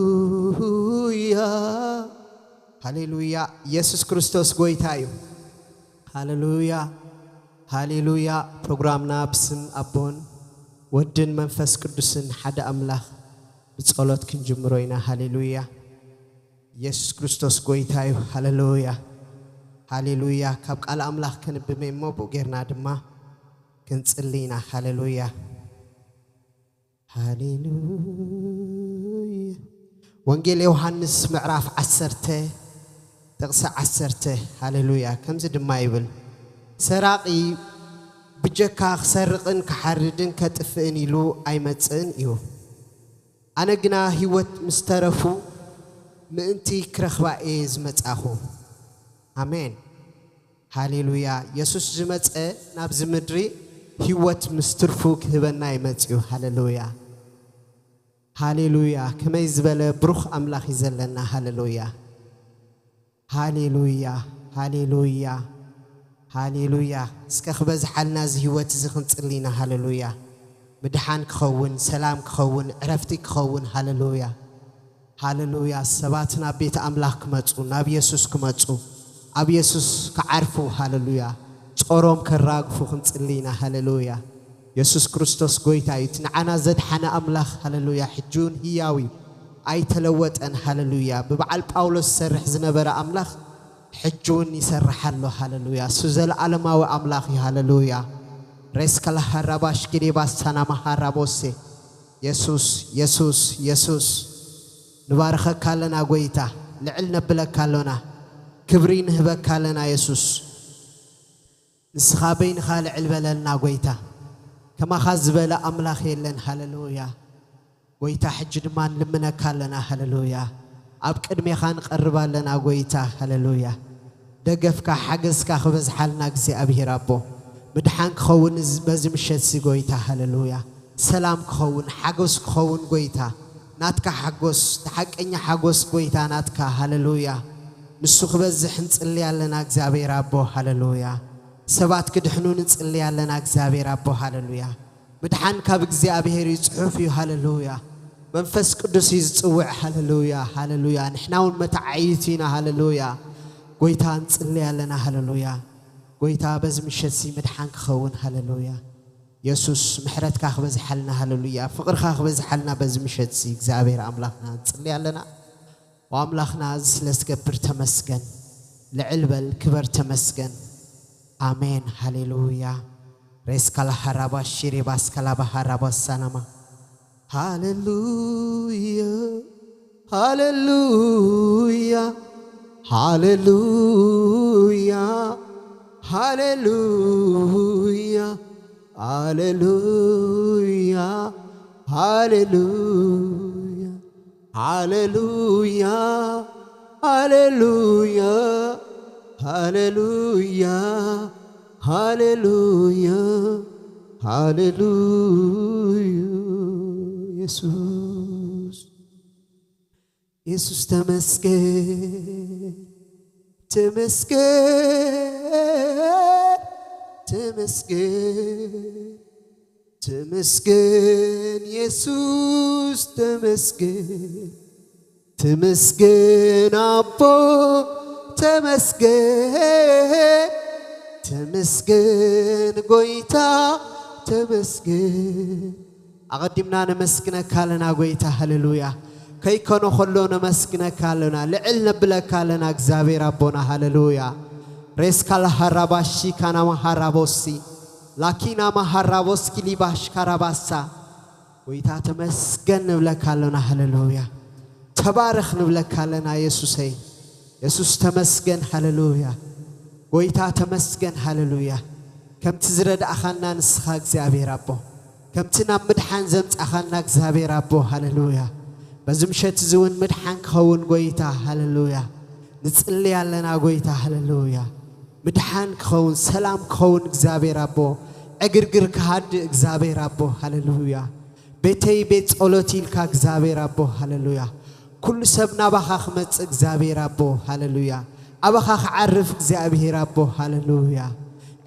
ሃሌሉያ፣ ሃሌሉያ። ኢየሱስ ክርስቶስ ጎይታ እዩ። ሃሌሉያ፣ ሃሌሉያ። ፕሮግራምና ብስም ኣቦን ወድን መንፈስ ቅዱስን ሓደ ኣምላኽ ብጸሎት ክንጅምሮ ኢና። ሃሌሉያ። ኢየሱስ ክርስቶስ ጎይታ እዩ። ሃሌሉያ፣ ሃሌሉያ። ካብ ቃል ኣምላኽ ክንብብ እሞ ብኡ ጌርና ድማ ክንጽሊ ኢና። ሃሌሉያ፣ ሃሌሉያ። ወንጌል ዮሃንስ ምዕራፍ ዓሰርተ ጥቕሲ ዓሰርተ። ሃሌሉያ። ከምዚ ድማ ይብል፣ ሰራቒ ብጀካ ክሰርቕን ክሓርድን ከጥፍእን ኢሉ ኣይመጽእን እዩ። ኣነ ግና ህይወት ምስ ተረፉ ምእንቲ ክረኽባ እየ ዝመጻኹ። ኣሜን። ሃሌሉያ። የሱስ ዝመጸ ናብዚ ምድሪ ህይወት ምስ ትርፉ ክህበና እዩ መጺኡ። ሃሌሉያ፣ ሃሌሉያ። ከመይ ዝበለ ብሩኽ ኣምላኽ እዩ ዘለና። ሃሌሉያ፣ ሃሌሉያ፣ ሃሌሉያ፣ ሃሌሉያ። እስከ ክበዝሓልና እዚ ህይወት እዚ ክንጽሊ ኢና። ሃሌሉያ። ምድሓን ክኸውን፣ ሰላም ክኸውን፣ ዕረፍቲ ክኸውን። ሃሌሉያ፣ ሃሌሉያ። ሰባት ናብ ቤት ኣምላኽ ክመጹ፣ ናብ የሱስ ክመጹ፣ ኣብ የሱስ ክዓርፉ። ሃሌሉያ። ጾሮም ከራግፉ ክንጽሊ ኢና። ሃሌሉያ። የሱስ ክርስቶስ ጎይታ እዩ። እቲ ንዓና ዘድሓነ ኣምላኽ፣ ሃሌሉያ፣ ሕጂ እውን ህያው እዩ። ኣይተለወጠን። ሃሌሉያ። ብበዓል ጳውሎስ ዝሰርሕ ዝነበረ ኣምላኽ ሕጂ እውን ይሰርሕ ኣሎ። ሃሌሉያ። እሱ ዘለኣለማዊ ኣምላኽ እዩ። ሃሌሉያ። ሬስከላሃራባሽ ጊዴባሳና ማሃራቦሴ። የሱስ፣ የሱስ፣ የሱስ። ንባርኸካ ኣለና ጎይታ። ልዕል ነብለካ ኣሎና። ክብሪ ንህበካ ኣለና የሱስ። ንስኻ በይንኻ ልዕል በለልና ጎይታ። ከማኻ ዝበለ ኣምላኽ የለን። ሃሌሉያ። ጎይታ፣ ሕጂ ድማ ንልምነካ ኣለና። ሃሌሉያ። ኣብ ቅድሜኻ ንቐርብ ኣለና ጎይታ። ሃሌሉያ። ደገፍካ፣ ሓገዝካ ክበዝሓልና እግዚኣብሔር ኣቦ። ምድሓን ክኸውን ዝ-፣ በዚ ምሸት እዚ ጎይታ። ሃሌሉያ። ሰላም ክኸውን፣ ሓጎስ ክኸውን ጎይታ። ናትካ ሓጎስ፣ እቲ ሓቀኛ ሓጎስ ጎይታ ናትካ። ሃሌሉያ። ንሱ ክበዝሕ ንጽሊ ኣለና እግዚኣብሔር ኣቦ። ሃሌሉያ። ሰባት ክድሕኑ ንጽሊ ኣለና እግዚኣብሔር ኣቦ። ሃሌሉያ። ምድሓን ካብ እግዚኣብሔር እዩ፣ ጽሑፍ እዩ። ሃሌሉያ። መንፈስ ቅዱስ እዩ ዝጽውዕ። ሃሌሉያ፣ ሃሌሉያ። ንሕና እውን መተዓይይቲ ኢና። ሃሌሉያ። ጎይታ ንጽሊ ኣለና። ሃሌሉያ። ጎይታ በዚ ምሸት እዚ ምድሓን ክኸውን። ሃሌሉያ። የሱስ ምሕረትካ ክበዝሓልና። ሃሌሉያ። ፍቕርካ ክበዝሓልና በዚ ምሸት እዚ እግዚኣብሔር ኣምላኽና ንጽሊ ኣለና። ወኣምላኽና እዚ ስለ ዝገብር ተመስገን። ልዕል በል፣ ክበር፣ ተመስገን። ኣሜን። ሃሌሉያ። ሬስካላ ሃራባ ሺሪባስካላ ባሃራባ ሳናማ። ሃሌሉያ፣ ሃሌሉያ፣ ሃሌሉያ፣ ሃሌሉያ፣ ሃሌሉያ፣ ሃሌሉያ። ሃሌሉያ፣ ሃሌሉያ፣ ሃሌሉያ፣ ሃሌሉያ፣ ሃሌሉያ። የሱስ፣ የሱስ ተመስገን፣ ተመስገን፣ ተመስገን። ተመስገን የሱስ ተመስገን፣ ተመስገን ኣቦ ተመስገን፣ ተመስገን ጎይታ ተመስገን። ኣቐዲምና ነመስግነካ ኣለና ጎይታ። ሃሌሉያ። ከይኮነ ከሎ ነመስግነካ ኣለና፣ ልዕል ነብለካ ኣለና እግዚኣብሔር ኣቦና። ሃሌሉያ። ሬስካ ለሃራባሺ ካና መሃራቦሲ ላኪና መሃራቦስ ኪሊባሽ ካራባሳ። ጎይታ ተመስገን ንብለካ ኣለና። ሃሌሉያ። ተባረኽ ንብለካ ኣለና የሱሰይ። የሱስ ተመስገን። ሃሌሉያ። ጎይታ ተመስገን። ሃሌሉያ። ከምቲ ዝረዳእኻና ንስኻ እግዚኣብሔር ኣቦ፣ ከምቲ ናብ ምድሓን ዘምጻኻና እግዚኣብሔር ኣቦ። ሃሌሉያ። በዚ ምሸት እዚ እውን ምድሓን ክኸውን ጎይታ። ሃሌሉያ። ንጽሊ ኣለና ጎይታ። ሃሌሉያ። ምድሓን ክኸውን፣ ሰላም ክኸውን እግዚኣብሔር ኣቦ፣ ዕግርግር ክሃድእ እግዚኣብሔር ኣቦ። ሃሌሉያ። ቤተይ ቤት ጸሎት ኢልካ እግዚኣብሔር ኣቦ። ሃሌሉያ። ኩሉ ሰብ ናባኻ ክመጽእ እግዚኣብሔር ኣቦ። ሃሌሉያ። ኣባኻ ክዓርፍ እግዚኣብሔር ኣቦ። ሃሌሉያ።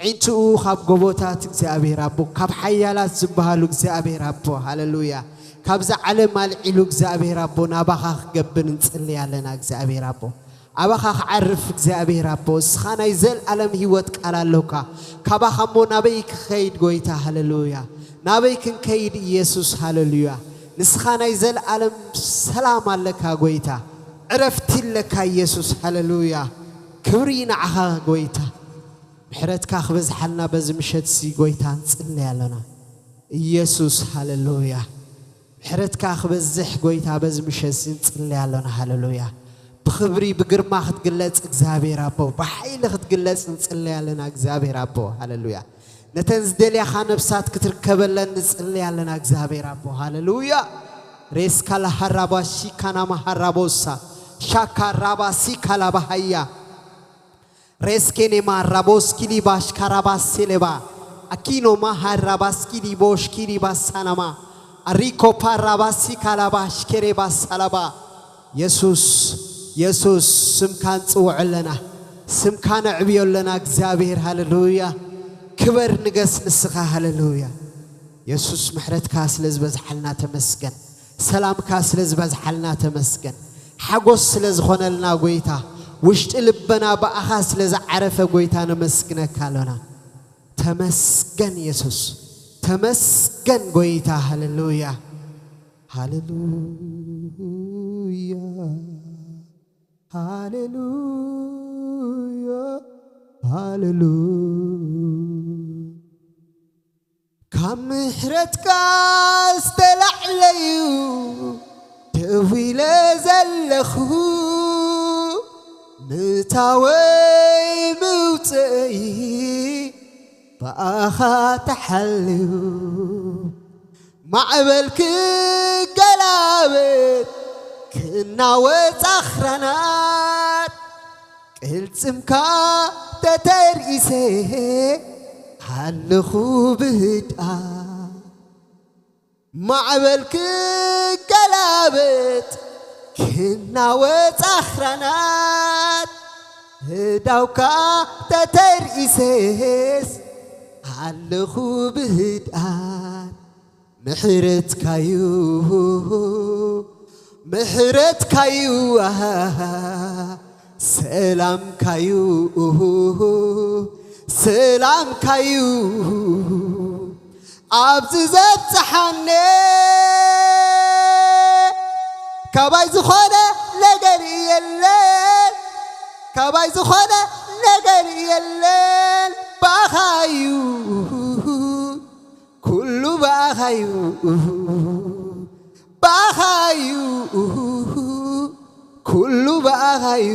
ዒንትኡ ካብ ጎቦታት እግዚኣብሔር ኣቦ፣ ካብ ሓያላት ዝበሃሉ እግዚኣብሔር ኣቦ። ሃሌሉያ። ካብዛ ዓለም ኣልዒሉ እግዚኣብሔር ኣቦ ናባኻ ክገብር ንጽሊ ኣለና። እግዚኣብሔር ኣቦ ኣባኻ ክዓርፍ እግዚኣብሔር ኣቦ እስኻ ናይ ዘልኣለም ህይወት ቃል ኣሎካ። ካባኻ እሞ ናበይ ክኸይድ ጎይታ? ሃሌሉያ። ናበይ ክንከይድ ኢየሱስ? ሃሌሉያ። ንስኻ ናይ ዘልኣለም ሰላም ኣለካ ጎይታ። ዕረፍቲ ኣለካ ኢየሱስ። ሃሌሉያ። ክብሪ ንዓኻ ጎይታ። ምሕረትካ ክበዝሓልና በዚ ምሸት ሲ ጎይታ ንጽሊ ኣለና። ኢየሱስ ሃሌሉያ። ምሕረትካ ክበዝሕ ጎይታ በዚ ምሸት ሲ ንጽሊ ኣለና። ሃሌሉያ። ብኽብሪ ብግርማ ክትግለጽ እግዚኣብሔር ኣቦ፣ ብሓይሊ ክትግለጽ ንጽሊ ኣለና እግዚኣብሔር ኣቦ። ሃሌሉያ። ነተን ዝደልያኻ ነፍሳት ክትርከበለን ንጽሊ ኣለና እግዚኣብሔር ኣቦ። ሃሌሉያ። ሬስካ ለሃራባ ሺካና ማሃራቦሳ ሻካ ራባ ሲካ ላባሃያ ሬስኬኔማ ራቦስኪሊ ባሽካራባሴሌባ አኪኖማ ሃራባስኪሊ ቦሽኪሊ ባሳናማ አሪኮፓ ራባሲካላ ባሽኬሬ ባሳላባ። የሱስ፣ የሱስ፣ ስምካ ንጽውዖ ኣለና፣ ስምካ ነዕብዮ ኣለና እግዚኣብሔር። ሃሌሉያ። ክበር ንገስ ንስኻ። ሃሌሉያ። የሱስ ምሕረትካ ስለ ዝበዝሓልና ተመስገን። ሰላምካ ስለ ዝበዝሓልና ተመስገን። ሓጎስ ስለ ዝኾነልና ጎይታ፣ ውሽጢ ልበና ብኣኻ ስለ ዝዓረፈ ጎይታ ነመስግነካ ኣሎና። ተመስገን የሱስ፣ ተመስገን ጎይታ። ሃሌሉያ፣ ሃሌሉያ፣ ሃሌሉያ፣ ሃሌሉያ። ካብ ምሕረትካ ዝተላዕለዩ ደው ኢለ ዘለኹ፣ ምእታወይ ምውፅእይ ብኣኻ ተሓልዩ። ማዕበል ክገላበጥ ክናወጽ ኣኽራናት፣ ቅልጽምካ ተተርኢሰ ሃለኹ ብህድኣ። ማዕበል ክገላበጥ ክናወጽ ኣኽራናት፣ ህዳውካ ተተርኢሰስ ሃለኹ ብህድኣት። ምሕረትካዩ፣ ምሕረትካዩ፣ ኣሃ፣ ሰላምካዩ፣ ሰላምካዩ፣ ኣብዚ ዘብጽሓኒ። ካባይ ዝኾነ ነገር የለን፣ ካባይ ዝኾነ ነገር የለን፣ ብኣኻዩ። ኩሉ ብኣኻዩ፣ ብኣኻዩ፣ ኩሉ ብኣኻዩ።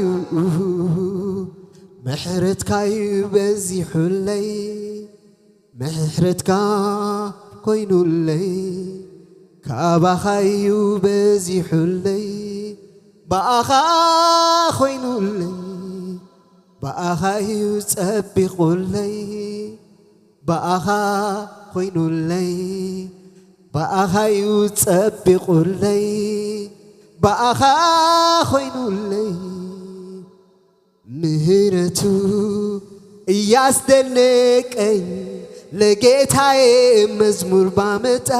ምሕረትካዩ በዚሑለይ፣ ምሕረትካ ኮይኑለይ። ካባኻዩ በዚሑለይ፣ ብኣኻ ኮይኑለይ። ብኣኻዩ ጸቢቑለይ፣ ብኣኻ ኮይኑለይ። ብኣኻዩ ጸቢቑለይ፣ ብኣኻ ኮይኑለይ። ምህረቱ እያስደነቀኝ፣ ለጌታዬ መዝሙር ባመጣ።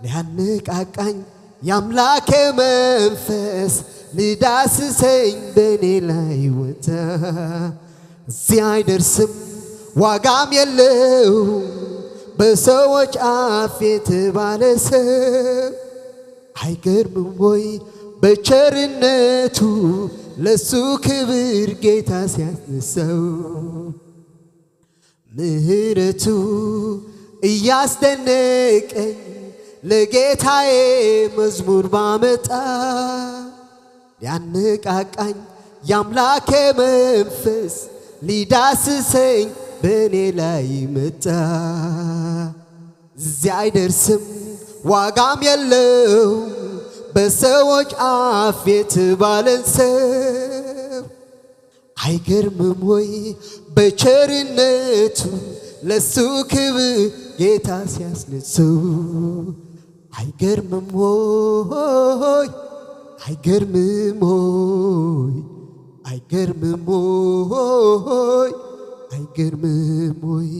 ሊያነቃቃኝ የአምላኬ መንፈስ፣ ሊዳስሰኝ በኔ ላይ ወጣ። እዚህ አይደርስም ዋጋም የለው በሰዎች አፍ የተባለ ሰው። አይገርምም ወይ በቸርነቱ ለሱ ክብር ጌታ ሲያስነሳው። ምህረቱ እያስደነቀኝ፣ ለጌታዬ መዝሙር ባመጣ። ሊያነቃቃኝ የአምላኬ መንፈስ፣ ሊዳስሰኝ በኔ ላይ መጣ። እዚህ አይደርስም ዋጋም የለው በሰዎች አፍ የተባለን ሰው። አይገርምም ወይ በቸርነቱ ለሱ ክብር ጌታ ሲያስነሳው? አይገርምም ወይ፣ አይገርምም ወይ፣ አይገርምም ወይ፣ አይገርምም ወይ፣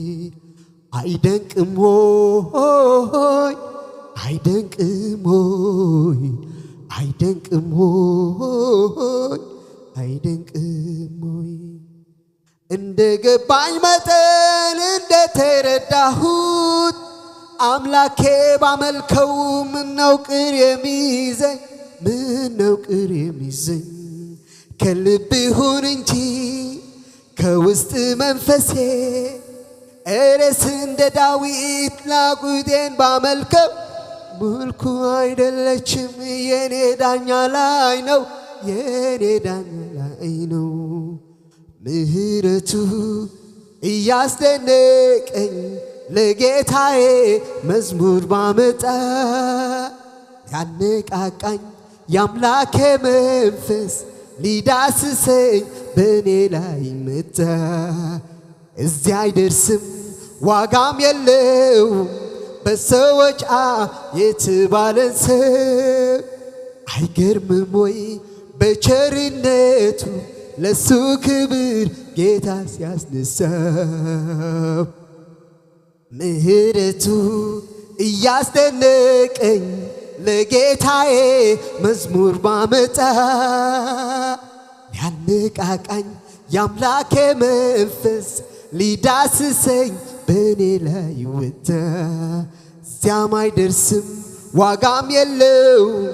አይደንቅም ወይ፣ ኣይደንቅም ወይ? ኣይደንቅም ወይ? ኣይደንቅም ወይ? እንደ ገባኝ መጠን እንደተረዳሁት፣ አምላኬ ባመልከው ምነው ቅር የሚይዘኝ? ምነው ቅር የሚይዘኝ? ከልብ ይሁን እንጂ ከውስጥ መንፈሴ፣ እኔስ እንደ ዳዊት ናቁቴን ባመልከው፣ ምልኩ አይደለችም፣ የኔ ዳኛ ላይ ነው፣ የኔ ዳኛ ላይ ነው። ምህረቱ እያስደነቀኝ ለጌታዬ መዝሙር ባመጣ፣ ያነቃቃኝ የአምላኬ መንፈስ ሊዳስሰኝ በእኔ ላይ መጣ። እዚህ አይደርስም፣ ዋጋም የለውም በሰዎች አፍ የተባለን ሰው። አይገርምም ወይ በቸርነቱ ለሱ ክብር ጌታ ሲያስነሳው? ምህረቱ እያስደነቀኝ ለጌታዬ መዝሙር ባመጣ፣ ሊያነቃቃኝ የአምላኬ መንፈስ ሊዳስሰኝ በእኔ ላይ ወጣ። እዚያም አይደርስም፣ ዋጋም የለውም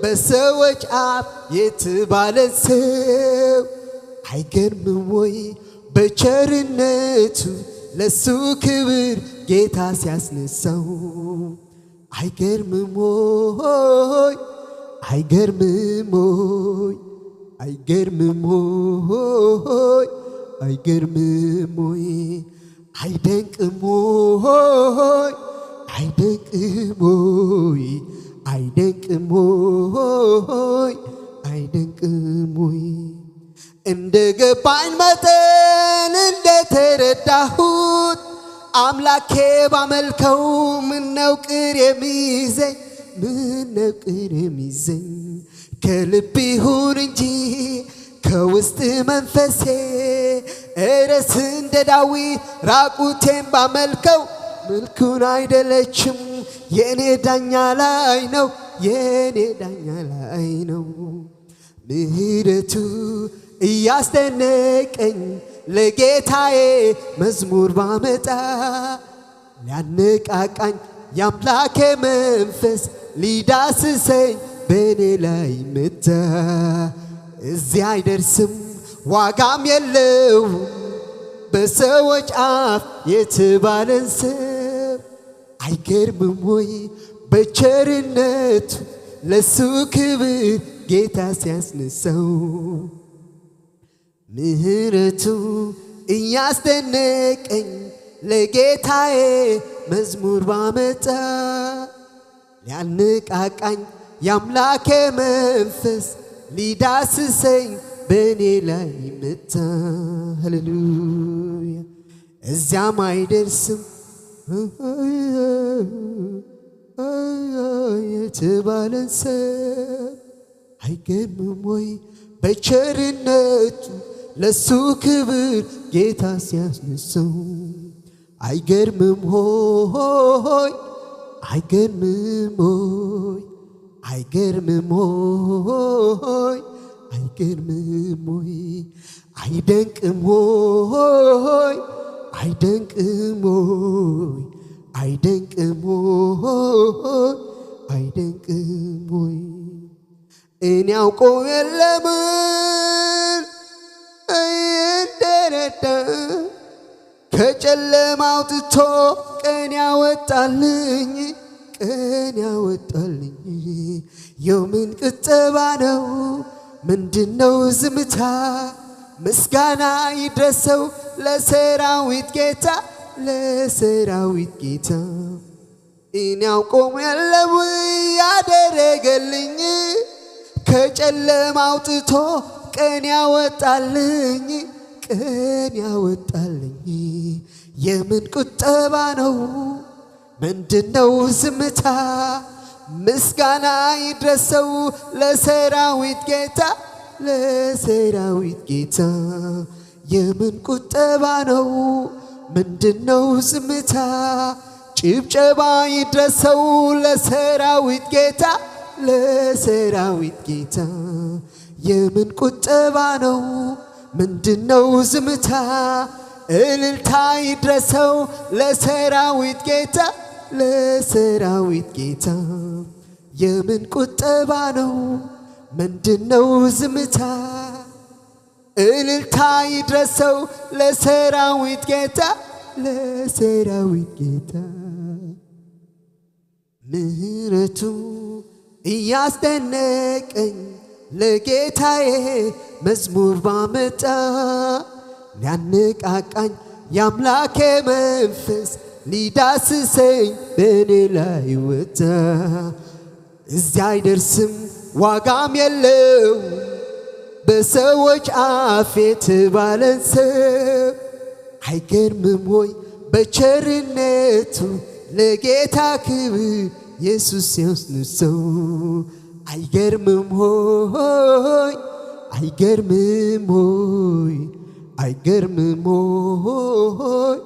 በሰዎች አፍ የተባለን ሰው። አይገርምም ወይ በቸርነቱ ለሱ ክብር ጌታ ሲያስነሳው? አይገርምም ወይ? አይገርምም ወይ? አይገርምም ወይ? አይገርምም ወይ? አይደንቅም ወይ? አይደንቅም ወይ? አይደንቅም ወይ? አይደንቅም ወይ? እንደ ገባኝ መጠን እንደተረዳሁት፣ አምላኬ ባመልከው ምነው ቅር የሚይዘኝ? ምነው ቅር የሚይዘኝ? ከልብ ይሁን እንጂ ከውስጥ መንፈሴ፣ እኔስ እንደ ዳዊት ራቁቴን ባመልከው፣ ምልኩን አይደለችም፣ የኔ ዳኛ ላይ ነው፣ የኔ ዳኛ ላይ ነው። ምህረቱ እያስደነቀኝ ለጌታዬ መዝሙር ባመጣ፣ ሊያነቃቃኝ የአምላኬ መንፈስ ሊዳስሰኝ በእኔ ላይ መጣ። እዚህ አይደርስም፣ ዋጋም የለውም በሰዎች አፍ የተባለን ሰው። አይገርምም ወይ በቸርነቱ ለሱ ክብር ጌታ ሲያስነሳው? ምህረቱ እያስደነቀኝ ለጌታዬ መዝሙር ባመጣ፣ ሊያነቃቃኝ የአምላኬ መንፈስ ሊዳስሰኝ በእኔ ላይ መጣ። ሃሌሉያ። እዚያም አይደርስም የተባለን ሰው። አይገርምም ወይ በቸርነቱ ለሱ ክብር ጌታ ሲያስነሳው? አይገርምም ሆይ? አይገርምም ሆይ? አይገርምም ሆይ? አይገርምም ሆይ? አይደንቅም ሆይ? አይደንቅም ሆይ? አይደንቅም ሆይ? አይደንቅም ሆይ? እኔ ያውቀው የለምን እንደረዳ፣ ከጨለማ አውጥቶ ቀን ያወጣልኝ፣ ቀን ያወጣልኝ። የምን ቁጠባ ነው? ምንድነው ዝምታ? ምስጋና ይድረሰው ለሰራዊት ጌታ፣ ለሰራዊት ጌታ። እኔ ያውቀው የለም ያደረገልኝ፣ ከጨለማ አውጥቶ ቀን ያወጣልኝ፣ ቀን ያወጣልኝ። የምን ቁጠባ ነው? ምንድነው ዝምታ? ምስጋና ይድረሰው ለሰራዊት ጌታ፣ ለሰራዊት ጌታ። የምን ቁጠባ ነው? ምንድነው ዝምታ? ጭብጨባ ይድረሰው ለሰራዊት ጌታ፣ ለሰራዊት ጌታ። የምን ቁጠባ ነው? ምንድነው ዝምታ? እልልታ ይድረሰው ለሰራዊት ጌታ፣ ለሰራዊት ጌታ። የምን ቁጠባ ነው? ምንድነው ዝምታ? እልልታ ይድረሰው ለሰራዊት ጌታ፣ ለሰራዊት ጌታ። ምህረቱ እያስደነቀኝ ለጌታዬ መዝሙር ባመጣ፣ ሊያነቃቃኝ የአምላኬ መንፈስ ሊዳስሰኝ በእኔ ላይ ወጣ። እዚያ አይደርስም ዋጋም የለው በሰዎች አፍ የተባለን ሰው። አይገርምም ወይ በቸርነቱ ለጌታ ክብር ኢየሱስ ያስነሳው? አይገርምም ሆይ፣ አይገርምም ሆይ፣ አይገርምም ሆይ፣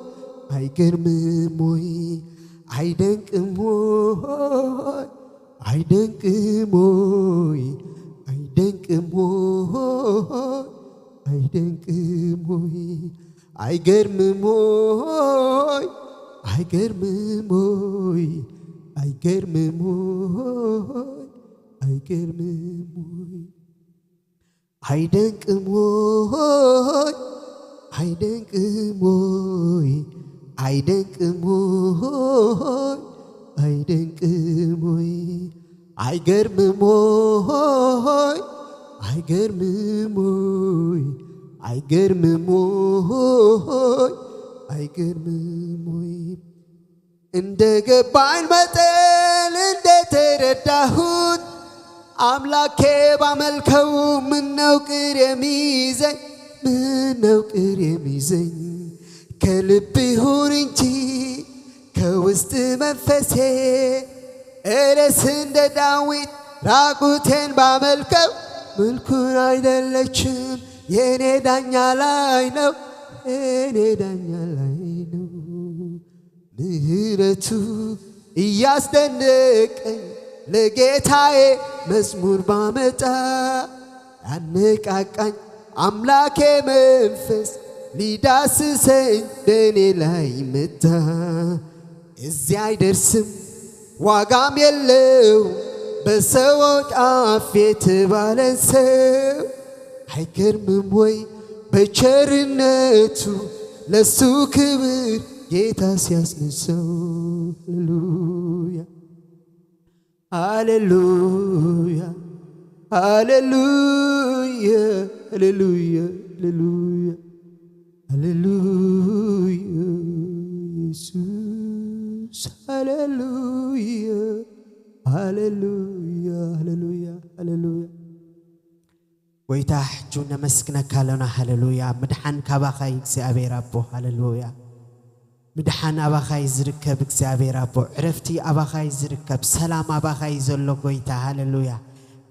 አይገርምም ሆይ፣ አይደንቅም ሆይ፣ አይደንቅም ሆይ፣ አይደንቅም ሆይ፣ አይደንቅም ሆይ፣ አይገርምም ሆይ፣ አይገርምም ሆይ፣ አይገርምም ሆይ፣ አይገርምም ሆይ፣ አይደንቅም ሆይ፣ አይደንቅም ሆይ፣ አይደንቅም ሆይ፣ አይደንቅም ሆይ፣ አይገርምም ሆይ፣ አይገርምም ሆይ፣ አይገርምም ሆይ፣ አይገርምም ሆይ። እንደ ገባኝ መጠን እንደተረዳሁት፣ አምላኬ ባመልከው ምነው ቅር የሚይዘኝ፣ ምነው ቅር የሚይዘኝ? ከልብ ይሁን እንጂ ከውስጥ መንፈሴ፣ እኔስ እንደ ዳዊት ራቁቴን ባመልከው፣ ምልኩን አይደለችም የኔ ዳኛ ላይ ነው፣ የኔ ዳኛ ላይ ነው። ምህረቱ እያስደነቀኝ ለጌታዬ መዝሙር ባመጣ፣ ያነቃቃኝ አምላኬ መንፈስ ሊዳስሰኝ በእኔ ላይ መጣ። እዚህ አይደርስም ዋጋም የለው በሰዎች አፍ የተባለን ሰው። አይገርምም ወይ በቸርነቱ ለሱ ክብር ጌታ ሲያስነሳው? ሃሌሉያ፣ ሃሌሉያ፣ ሃሌሉያ፣ ሃሌሉያ፣ ሃሌሉያ፣ ሃሌሉያ፣ ኢየሱስ፣ ሃሌሉያ፣ ሃሌሉያ፣ ሃሌሉያ፣ ሃሌሉያ። ጎይታ፣ ሕጂ ነመስግነካ ኣሎና። ሃሌሉያ። ምድሓን ካባኻ እዩ እግዚኣብሔር ኣቦ። ሃሌሉያ። ምድሓን ኣባኻ እዩ ዝርከብ እግዚኣብሔር ኣቦ። ዕረፍቲ ኣባኻ እዩ ዝርከብ። ሰላም ኣባኻ እዩ ዘሎ ጎይታ። ሃሌሉያ።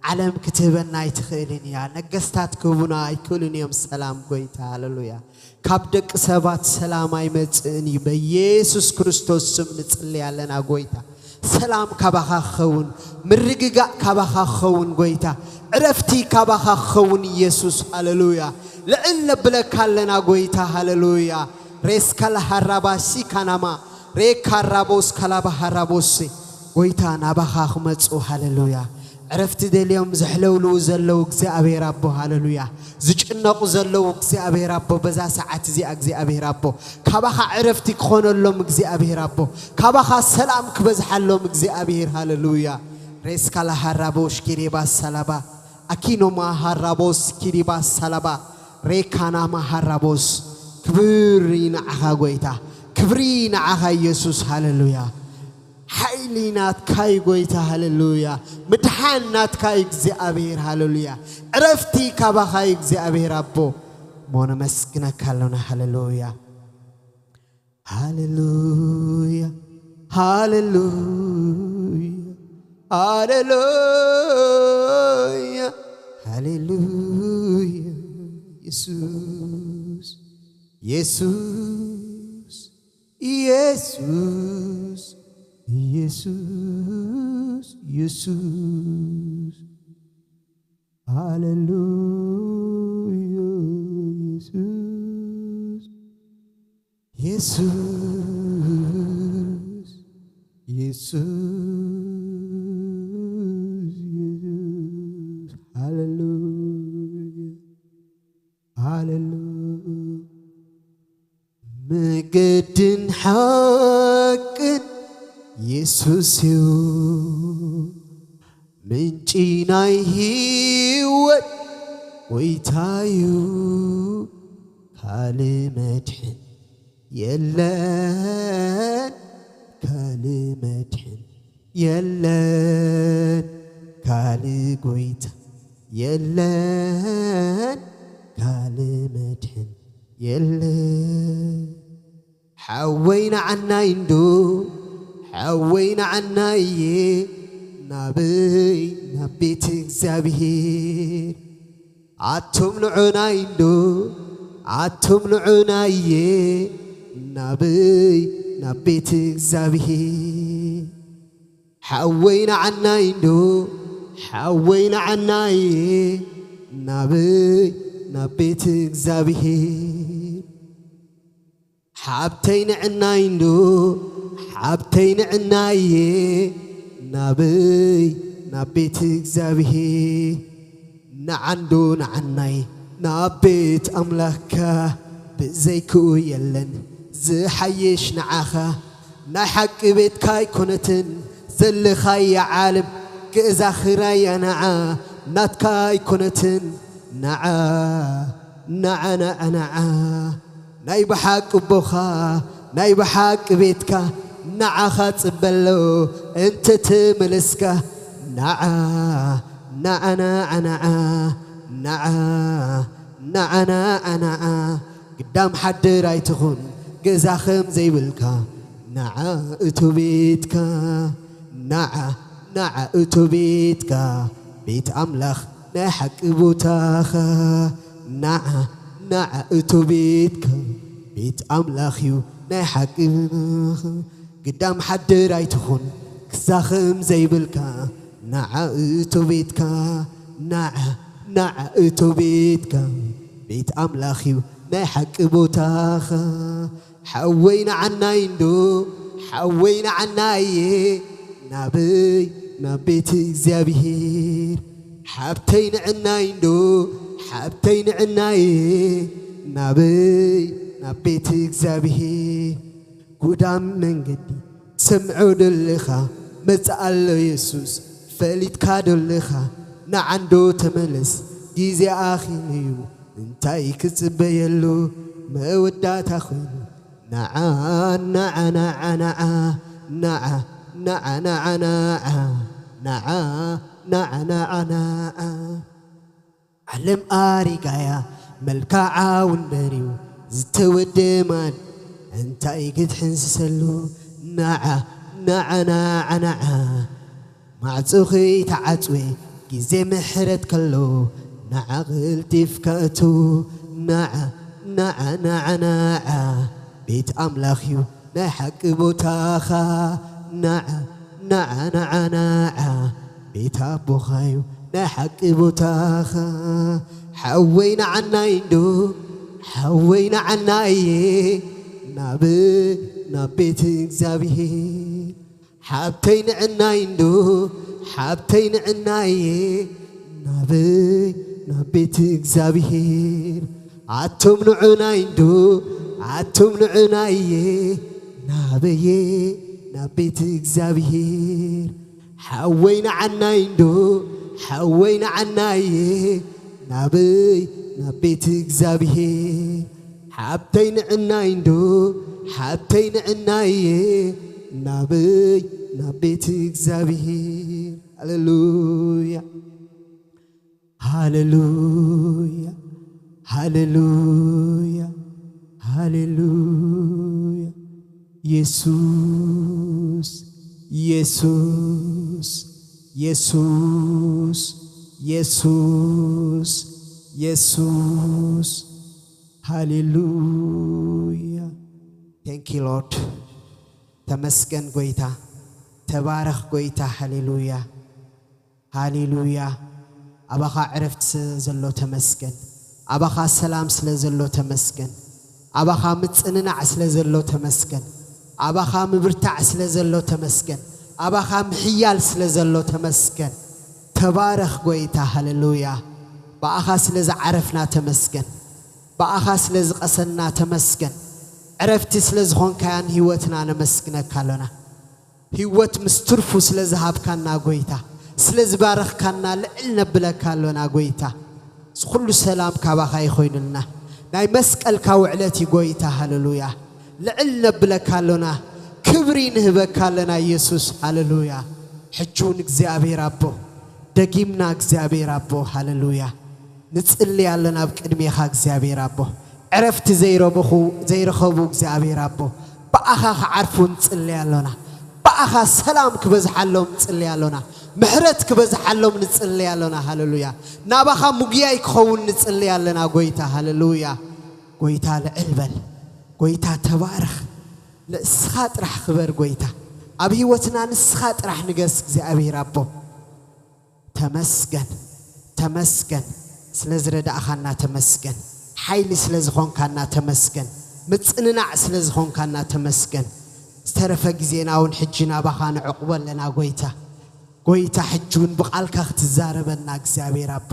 ዓለም ክትህበና ኣይትኽእልን እያ። ነገስታት ክህቡና ኣይክእሉን እዮም ሰላም ጎይታ። ሃሌሉያ። ካብ ደቂ ሰባት ሰላም ኣይመጽእን እዩ። በኢየሱስ ክርስቶስ ስም ንጽሊ ኣለና ጎይታ። ሰላም ካባኻ ክኸውን፣ ምርግጋእ ካባኻ ክኸውን ጎይታ፣ ዕረፍቲ ካባኻ ክኸውን ኢየሱስ። ሃሌሉያ። ልዕል ነብለካ ኣለና ጎይታ። ሃሌሉያ። ሬስካ ለሃራባሲ ካናማ፣ ሬካ ራቦስ ካላባ ሃራቦሴ። ጎይታ ናባኻ ክመጹ። ሃሌሉያ። ዕረፍቲ ደልዮም ዘሕለውልዉ ዘለዉ እግዚኣብሔር ኣቦ። ሃሌሉያ። ዝጭነቑ ዘለዉ እግዚኣብሔር ኣቦ፣ በዛ ሰዓት እዚኣ እግዚኣብሔር ኣቦ፣ ካባኻ ዕረፍቲ ክኾነሎም እግዚኣብሔር ኣቦ፣ ካባኻ ሰላም ክበዝሓሎም እግዚኣብሔር። ሃሌሉያ። ሬስካ ለሃራቦሽ ኪሪባ ሳላባ፣ ኣኪኖማ ሃራቦስ ኪሪባ ሳላባ፣ ሬካናማ ሃራቦስ። ክብሪ ንዓኻ ጎይታ፣ ክብሪ ንዓኻ ኢየሱስ። ሃሌሉያ። ሓይሊ ናትካ እዩ ጎይታ። ሃሌሉያ። ምድሓን ናትካ እዩ እግዚኣብሔር። ሃሌሉያ። ዕረፍቲ ካባኻ እዩ እግዚኣብሔር ኣቦ። እሞ ነመስግነካ ኣሎና። ሃሌሉያ። ሃሌሉያ፣ ሃሌሉያ፣ ሃሌሉያ፣ ሃሌሉያ። ኢየሱስ፣ ኢየሱስ፣ ኢየሱስ፣ ኢየሱስ ኢየሱስ ሃሌሉያ ኢየሱስ ኢየሱስ ኢየሱስ ኢየሱስ ሃሌሉያ ሃሌሉያ መገድን ሓቅን ኢየሱስ እዩ ምንጪ ናይ ህይወት ጎይታ እዩ ካልእ መድሕን የለን ካልእ መድሕን የለን ካልእ ጎይታ የለን ካልእ መድሕን የለን ሓወይ ንዓናይ እንዶ ሓወይ ንዓናይ እየ ናበይ ናብ ቤት እግዚኣብሔር ኣቱም ንዑናይ እንዶ ኣቱም ንዑናይ እየ ናበይ ናብ ቤት እግዚኣብሔር ሓወይ ንዓናይ እንዶ ሓወይ ንዓናይ እየ ናበይ ናብ ቤት እግዚኣብሔር ሓብተይ ንዕናይ እንዶ ሓብተይ ንዕናይ እየ ናበይ ናብ ቤት እግዚኣብሔር ንዓንዶ ንዓናይ ናብ ቤት ኣምላኽካ ብዘይክኡ የለን ዝሓየሽ ንዓኻ ናይ ሓቂ ቤትካ ኣይኮነትን ዘለኻያ ዓለም ገዛ ኽራያ ንዓ ናትካ ኣይኮነትን ንዓ ንዓ ንዓ ንዓ ናይ ብሓቂ ኣቦኻ ናይ ብሓቂ ቤትካ ንዓኻ ጽበሎ እንተ ተመለስካ ንዓ ንዓ ንዓ ንዓ ንዓ ንዓ ንዓ ንዓ ግዳም ሓድር ኣይትኹን ገዛ ከም ዘይብልካ ንዓ እቶ ቤትካ ንዓ ንዓ እቶ ቤትካ ቤት ኣምላኽ ናይ ሓቂ ቦታኻ ንዓ ንዓ እቶ ቤትካ ቤት ኣምላኽ እዩ ናይ ሓቂ ግዳም ሓድር ኣይትኹን ክሳኽም ዘይብልካ ንዓ እቶ ቤትካ ንዓ ንዓ እቶ ቤትካ ቤት ኣምላኽ እዩ ናይ ሓቂ ቦታኻ ሓወይ ንዓናይ እንዶ ሓወይ ንዓናየ ናበይ ናብ ቤት እግዚኣብሔር ሓብተይ ንዕናይ እንዶ ሓብተይ ንዕናየ ናበይ ናብ ቤት እግዚኣብሔር ጉዳም መንገዲ ሰምዖ ደለኻ መጽእ ኣሎ የሱስ ፈሊጥካ ደለኻ ንዓንዶ ተመለስ ግዜ ኣኺሉ እዩ እንታይ ክጽበየሉ መወዳእታ ኾይኑ ንዓ ንዓ ንዓ ንዓ ንዓ ንዓ ንዓ ንዓ ንዓ ንዓ ንዓ ንዓ ዓለም ኣሪጋያ መልክዓ እውን በርዩ ዝተወደማን እንታይ ክትሕንስሰሉ ንዓ ንዓ ንዓ ንዓ ማዕጾኺ ተዓጽወ ግዜ ምሕረት ከሎ ንዓ ቕልጢፍካ እቱ ንዓ ንዓ ንዓ ንዓ ቤት ኣምላኽ እዩ ናይ ሓቂ ቦታኻ ንዓ ንዓ ንዓ ንዓ ቤት ኣቦኻ እዩ ናይ ሓቂ ቦታኻ ሓወይ ንዓናይ እንዶ ሓወይ ንዓናየ ናብ ናብ ቤት እግዚኣብሔር ሓብተይ ንዕናይ እንዶ ሓብተይ ንዕናየ ናበይ ናብ ቤት እግዚኣብሔር ኣቶም ንዑናይ እንዶ ኣቶም ንዑናየ ናበየ ናብ ቤት እግዚኣብሔር ሓወይ ንዓናይ እንዶ ሓወይ ንዓናየ ናበይ ናብ ቤት እግዚኣብሔር ሓብተይ ንዕናይ እንዶ ሓብተይ ንዕናየ ናበይ ናብ ቤት እግዚኣብሔር ሃሌሉያ ሃሌሉያ ሃሌሉያ ሃሌሉያ የሱስ የሱስ የሱስ የሱስ የሱስ ሃሌሉያ Thank you Lord ተመስገን ጎይታ ተባረኽ ጎይታ። ሃሌሉያ፣ ሃሌሉያ። ኣባኻ ዕረፍቲ ስለ ዘሎ ተመስገን። ኣባኻ ሰላም ስለ ዘሎ ተመስገን። ኣባኻ ምጽንናዕ ስለ ዘሎ ተመስገን። ኣባኻ ምብርታዕ ስለ ዘሎ ተመስገን። ኣባኻ ምሕያል ስለ ዘሎ ተመስገን። ተባረኽ ጎይታ። ሃሌሉያ። ብኣኻ ስለ ዝዓረፍና ተመስገን። ብኣኻ ስለ ዝቐሰና ተመስገን። ዕረፍቲ ስለ ዝኾንካያን ህይወትና ነመስግነካ ኣሎና። ህይወት ምስ ትርፉ ስለ ዝሃብካና ጎይታ፣ ስለ ዝባረኽካና ልዕል ነብለካ ኣሎና ጎይታ። እዚ ኩሉ ሰላም ካባኻ ይኾይኑልና። ናይ መስቀልካ ውዕለት እዩ ጎይታ። ሃሌሉያ። ልዕል ነብለካ ኣሎና። ክብሪ ንህበካ ኣለና ኢየሱስ። ሃሌሉያ። ሕጂ እውን እግዚኣብሔር ኣቦ፣ ደጊምና እግዚኣብሔር ኣቦ፣ ሃሌሉያ። ንጽሊ ኣለና ኣብ ቅድሜኻ እግዚኣብሔር ኣቦ። ዕረፍቲ ዘይረብኹ፣ ዘይረኸቡ እግዚኣብሔር ኣቦ፣ ብኣኻ ክዓርፉ ንጽሊ ኣሎና። ብኣኻ ሰላም ክበዝሓሎም ንጽሊ ኣሎና። ምሕረት ክበዝሓሎም ንጽሊ ኣሎና። ሃሌሉያ። ናባኻ ምጉያይ ክኸውን ንጽሊ ኣለና ጎይታ። ሃሌሉያ። ጎይታ ልዕል በል። ጎይታ ተባረኽ። ንስኻ ጥራሕ ክበር ጎይታ። ኣብ ህይወትና ንስኻ ጥራሕ ንገስ እግዚኣብሔር ኣቦ። ተመስገን፣ ተመስገን። ስለ ዝረዳእኻና ተመስገን። ሓይሊ ስለ ዝኾንካና ተመስገን። ምጽንናዕ ስለ ዝኾንካና ተመስገን። ዝተረፈ ግዜና እውን ሕጂ ናባኻ ንዕቑቦ ኣለና ጎይታ። ጎይታ ሕጂ እውን ብቓልካ ክትዛረበና እግዚኣብሔር ኣቦ።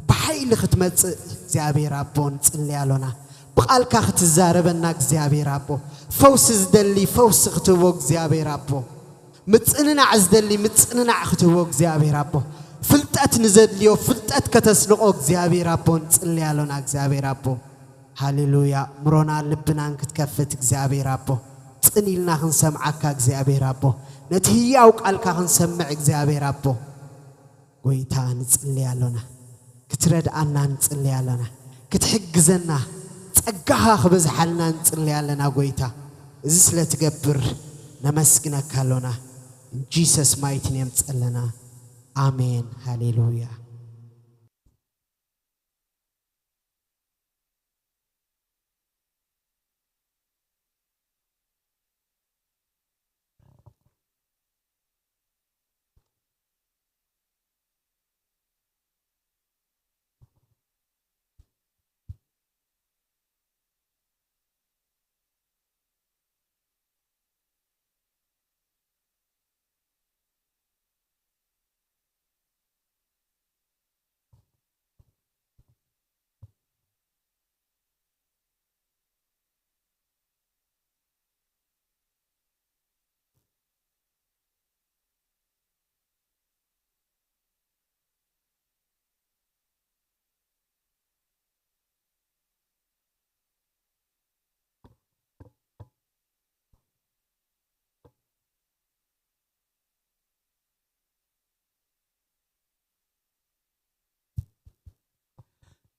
ብሓይሊ ክትመጽእ እግዚኣብሔር ኣቦ ንጽሊ ኣሎና። ብቓልካ ክትዛረበና እግዚኣብሔር ኣቦ። ፈውሲ ዝደሊ ፈውሲ ክትህቦ እግዚኣብሔር ኣቦ። ምጽንናዕ ዝደሊ ምጽንናዕ ክትህቦ እግዚኣብሔር ኣቦ። ፍልጠት ንዘድልዮ ፍልጠት ከተስንቖ እግዚኣብሔር ኣቦ ንጽሊ ኣሎና እግዚኣብሔር ኣቦ። ሃሌሉያ። ምሮና ልብናን ክትከፍት እግዚኣብሔር ኣቦ። ጽን ኢልና ክንሰምዓካ እግዚኣብሔር ኣቦ። ነቲ ህያው ቃልካ ክንሰምዕ እግዚኣብሔር ኣቦ። ጎይታ ንጽሊ ኣሎና። ክትረድኣና ንጽሊ ኣሎና። ክትሕግዘና፣ ጸጋኻ ክበዝሓልና ንጽሊ ኣለና ጎይታ። እዚ ስለ ትገብር ነመስግነካ ኣሎና። In Jesus mighty name ጸለና። ኣሜን። ሃሌሉያ።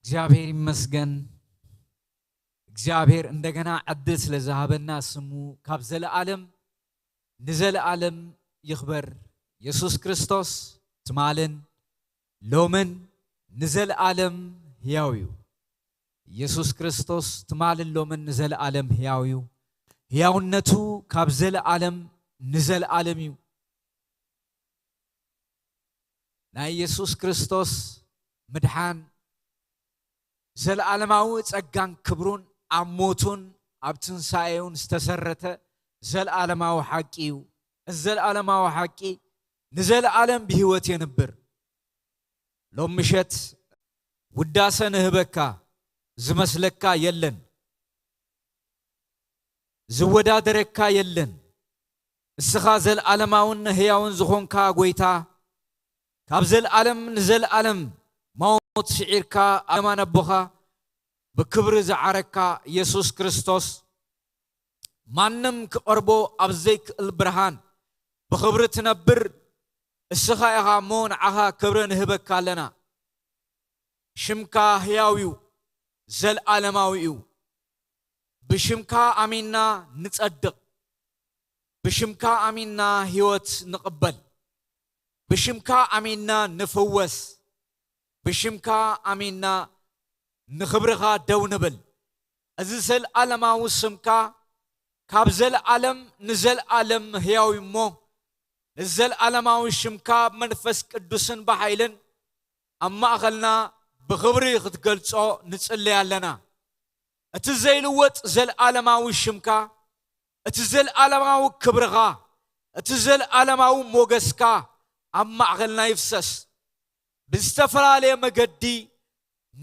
እግዚኣብሔር ይመስገን። እግዚኣብሔር እንደገና ዕድል ስለ ዝሃበና ስሙ ካብ ዘለዓለም ንዘለዓለም ይኽበር። የሱስ ክርስቶስ ትማልን ሎምን ንዘለዓለም ሕያው እዩ። የሱስ ክርስቶስ ትማልን ሎምን ንዘለዓለም ሕያው እዩ። ሕያውነቱ ካብ ዘለዓለም ንዘለዓለም እዩ። ናይ የሱስ ክርስቶስ ምድሓን ዘለዓለማዊ ጸጋን ክብሩን ኣብ ሞቱን ኣብ ትንሳኤኡን ዝተሰረተ ዘለዓለማዊ ሓቂ እዩ። እዚ ዘለዓለማዊ ሓቂ ንዘለዓለም ብህይወት የንብር። ሎም ምሸት ውዳሰ ንህበካ ዝመስለካ የለን፣ ዝወዳደረካ የለን። እስኻ ዘለዓለማውን ህያውን ዝኾንካ ጎይታ፣ ካብ ዘለዓለም ንዘለዓለም ሞት ስዒርካ ኣብ የማን ኣቦኻ ብክብሪ ዝዓረካ የሱስ ክርስቶስ፣ ማንም ክቐርቦ ኣብ ዘይክእል ብርሃን ብኽብሪ ትነብር እስኻ ኢኻ እሞ ንዓኻ ክብሪ ንህበካ ኣለና። ሽምካ ህያው እዩ፣ ዘለዓለማዊ እዩ። ብሽምካ ኣሚንና ንጸድቕ፣ ብሽምካ ኣሚንና ህይወት ንቕበል፣ ብሽምካ ኣሚንና ንፍወስ፣ ብሽምካ ኣሚንና ንኽብርኻ ደው ንብል። እዚ ዘለዓለማዊ ስምካ ካብ ዘለዓለም ንዘለዓለም ህያው እዩ እሞ፣ እዚ ዘለኣለማዊ ሽምካ ብመንፈስ ቅዱስን ብሓይልን ኣብ ማእኸልና ብኽብሪ ክትገልጾ ንጽለይ ኣለና። እቲ ዘይልወጥ ዘለኣለማዊ ሽምካ፣ እቲ ዘለኣለማዊ ክብርኻ፣ እቲ ዘለኣለማዊ ሞገስካ ኣብ ማእኸልና ይፍሰስ። ብዝተፈላለየ መገዲ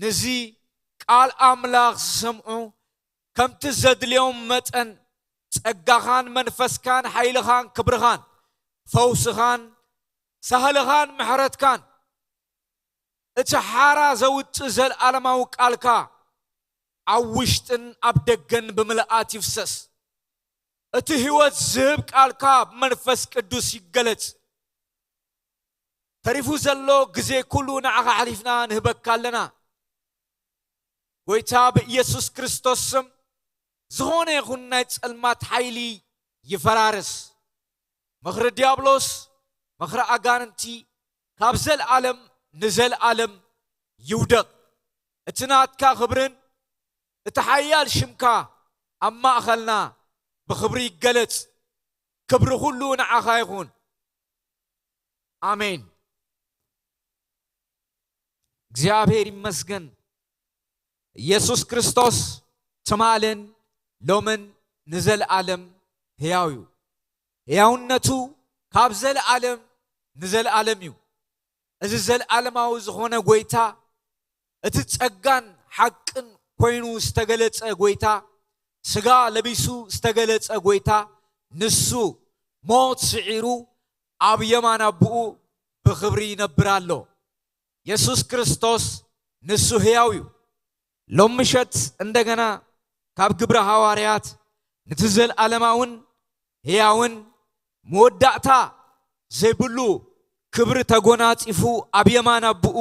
ነዚ ቃል ኣምላኽ ዝሰምዑ ከምቲ ዘድልዮም መጠን ጸጋኻን መንፈስካን ሓይልኻን ክብርኻን ፈውስኻን ሳህልኻን ምሕረትካን እቲ ሓራ ዘውጽእ ዘለኣለማዊ ቃልካ ኣብ ውሽጥን ኣብ ደገን ብምልኣት ይፍሰስ። እቲ ህይወት ዝህብ ቃልካ ብመንፈስ ቅዱስ ይገለጽ። ተሪፉ ዘሎ ግዜ ኩሉ ንዓኻ ኣሕሊፍና ንህበካ ኣለና። ጎይታ ብኢየሱስ ክርስቶስ ስም ዝኾነ ይኹን ናይ ጸልማት ሓይሊ ይፈራርስ። ምኽሪ ዲያብሎስ፣ ምኽሪ ኣጋንንቲ ካብ ዘልኣለም ንዘልኣለም ይውደቕ። እቲ ናትካ ክብርን እቲ ሓያል ሽምካ ኣብ ማእኸልና ብኽብሪ ይገለጽ። ክብሪ ኩሉ ንዓኻ ይኹን። ኣሜን። እግዚኣብሔር ይመስገን። ኢየሱስ ክርስቶስ ትማልን ሎምን ንዘልኣለም ሕያው እዩ። ሕያውነቱ ካብ ዘልኣለም ንዘልኣለም እዩ። እዚ ዘልኣለማዊ ዝኾነ ጎይታ፣ እቲ ጸጋን ሓቅን ኮይኑ ዝተገለጸ ጎይታ፣ ስጋ ለቢሱ ዝተገለጸ ጎይታ፣ ንሱ ሞት ስዒሩ ኣብ የማን ኣቦኡ ብኽብሪ ይነብር ኣሎ። የሱስ ክርስቶስ ንሱ ህያው እዩ። ሎም ምሸት እንደገና ካብ ግብረ ሃዋርያት ነቲ ዘለኣለማውን ህያውን መወዳእታ ዘይብሉ ክብሪ ተጎናጺፉ ኣብ የማን ኣቦኡ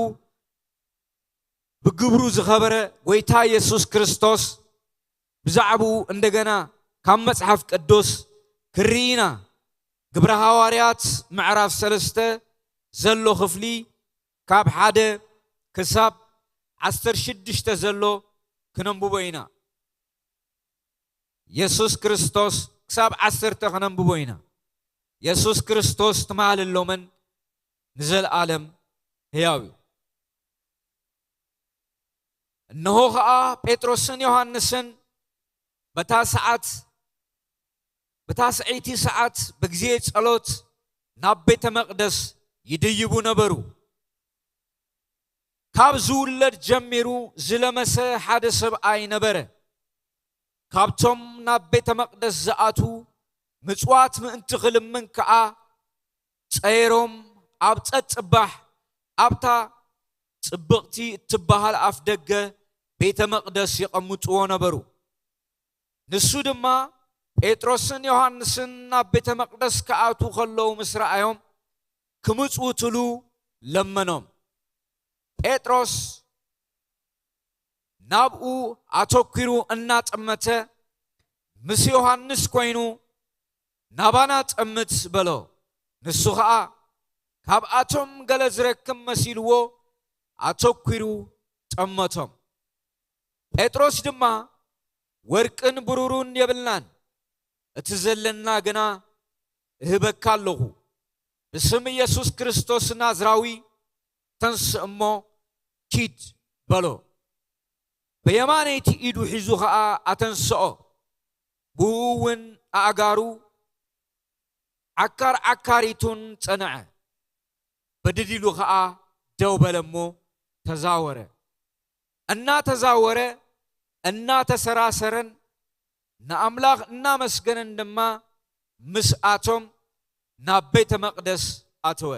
ብግብሩ ዝኸበረ ጎይታ የሱስ ክርስቶስ ብዛዕባኡ እንደገና ካብ መጽሓፍ ቅዱስ ክርኢ ኢና። ግብረ ሃዋርያት ምዕራፍ ሰለስተ ዘሎ ክፍሊ ካብ ሓደ ክሳብ ዓሰርተ ሽዱሽተ ዘሎ ክነንብቦ ኢና። የሱስ ክርስቶስ ክሳብ ዓሰርተ ክነንብቦ ኢና። የሱስ ክርስቶስ ትማልን ሎምን ንዘለኣለም ህያው እዩ። እንሆ ኸኣ ጴጥሮስን ዮሃንስን በታ ሰዓት፣ በታ ሰዐይቲ ሰዓት ብግዜ ጸሎት ናብ ቤተ መቕደስ ይድይቡ ነበሩ። ካብ ዝውለድ ጀሚሩ ዝለመሰ ሓደ ሰብኣይ ነበረ። ካብቶም ናብ ቤተ መቕደስ ዝኣትዉ ምጽዋት ምእንቲ ክልምን ከኣ ጸይሮም ኣብ ጸጽባሕ ኣብታ ጽብቕቲ እትበሃል ኣፍ ደገ ቤተ መቕደስ የቐምጥዎ ነበሩ። ንሱ ድማ ጴጥሮስን ዮሃንስን ናብ ቤተ መቕደስ ክኣትዉ ከለዉ ምስ ረኣዮም፣ ክምጽውትሉ ለመኖም። ጴጥሮስ ናብኡ ኣተኲሩ እናጠመተ፣ ምስ ዮሃንስ ኮይኑ፣ "ናባና ጠምት" በሎ። ንሱ ኸኣ ካብኣቶም ገለ ዝረክብ መሲልዎ ኣተኲሩ ጠመቶም። ጴጥሮስ ድማ፣ "ወርቅን ብሩርን የብልናን፣ እቲ ዘለና ግና እህበካ ኣለኹ። ብስም ኢየሱስ ክርስቶስ ናዝራዊ ተንስእ እሞ ኪድ" በሎ። ብየማነይቲ ኢዱ ሒዙ ኸኣ ኣተንስኦ። ብኡ እውን ኣእጋሩ ዓካር ዓካሪቱን ጸንዐ። ብድድ ኢሉ ኸኣ ደው በለ እሞ ተዛወረ። እናተዛወረ እናተሰራሰረን ንኣምላኽ እናመስገነን ድማ ምስኣቶም ናብ ቤተ መቕደስ ኣተወ።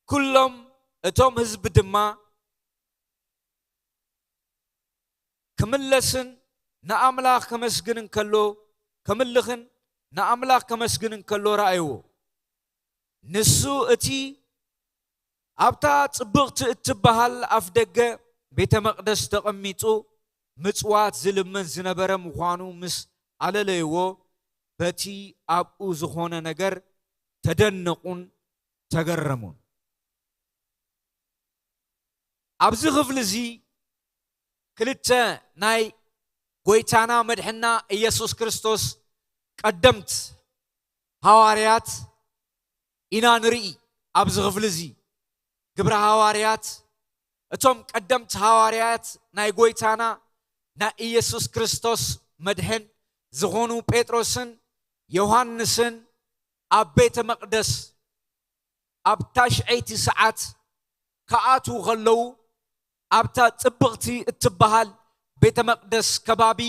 ኩሎም እቶም ህዝቢ ድማ ክምለስን ንኣምላኽ ከመስግን እንከሎ፣ ከምልኽን ንኣምላኽ ከመስግን እንከሎ ረኣይዎ። ንሱ እቲ ኣብታ ጽብቕቲ እትበሃል ኣፍ ደገ ቤተ መቕደስ ተቐሚጡ ምጽዋት ዝልምን ዝነበረ ምዃኑ ምስ ኣለለይዎ፣ በቲ ኣብኡ ዝኾነ ነገር ተደነቑን ተገረሙን። ኣብዚ ክፍሊ እዚ ክልተ ናይ ጎይታና መድሕና ኢየሱስ ክርስቶስ ቀደምት ሃዋርያት ኢና ንርኢ። ኣብዚ ክፍሊ እዚ ግብረ ሃዋርያት፣ እቶም ቀደምቲ ሃዋርያት ናይ ጎይታና ናይ ኢየሱስ ክርስቶስ መድሕን ዝኾኑ ጴጥሮስን ዮሃንስን ኣብ ቤተ መቕደስ ኣብ ታሽዐይቲ ሰዓት ክኣትዉ ከለዉ፣ ኣብታ ጽብቕቲ እትበሃል ቤተ መቕደስ ከባቢ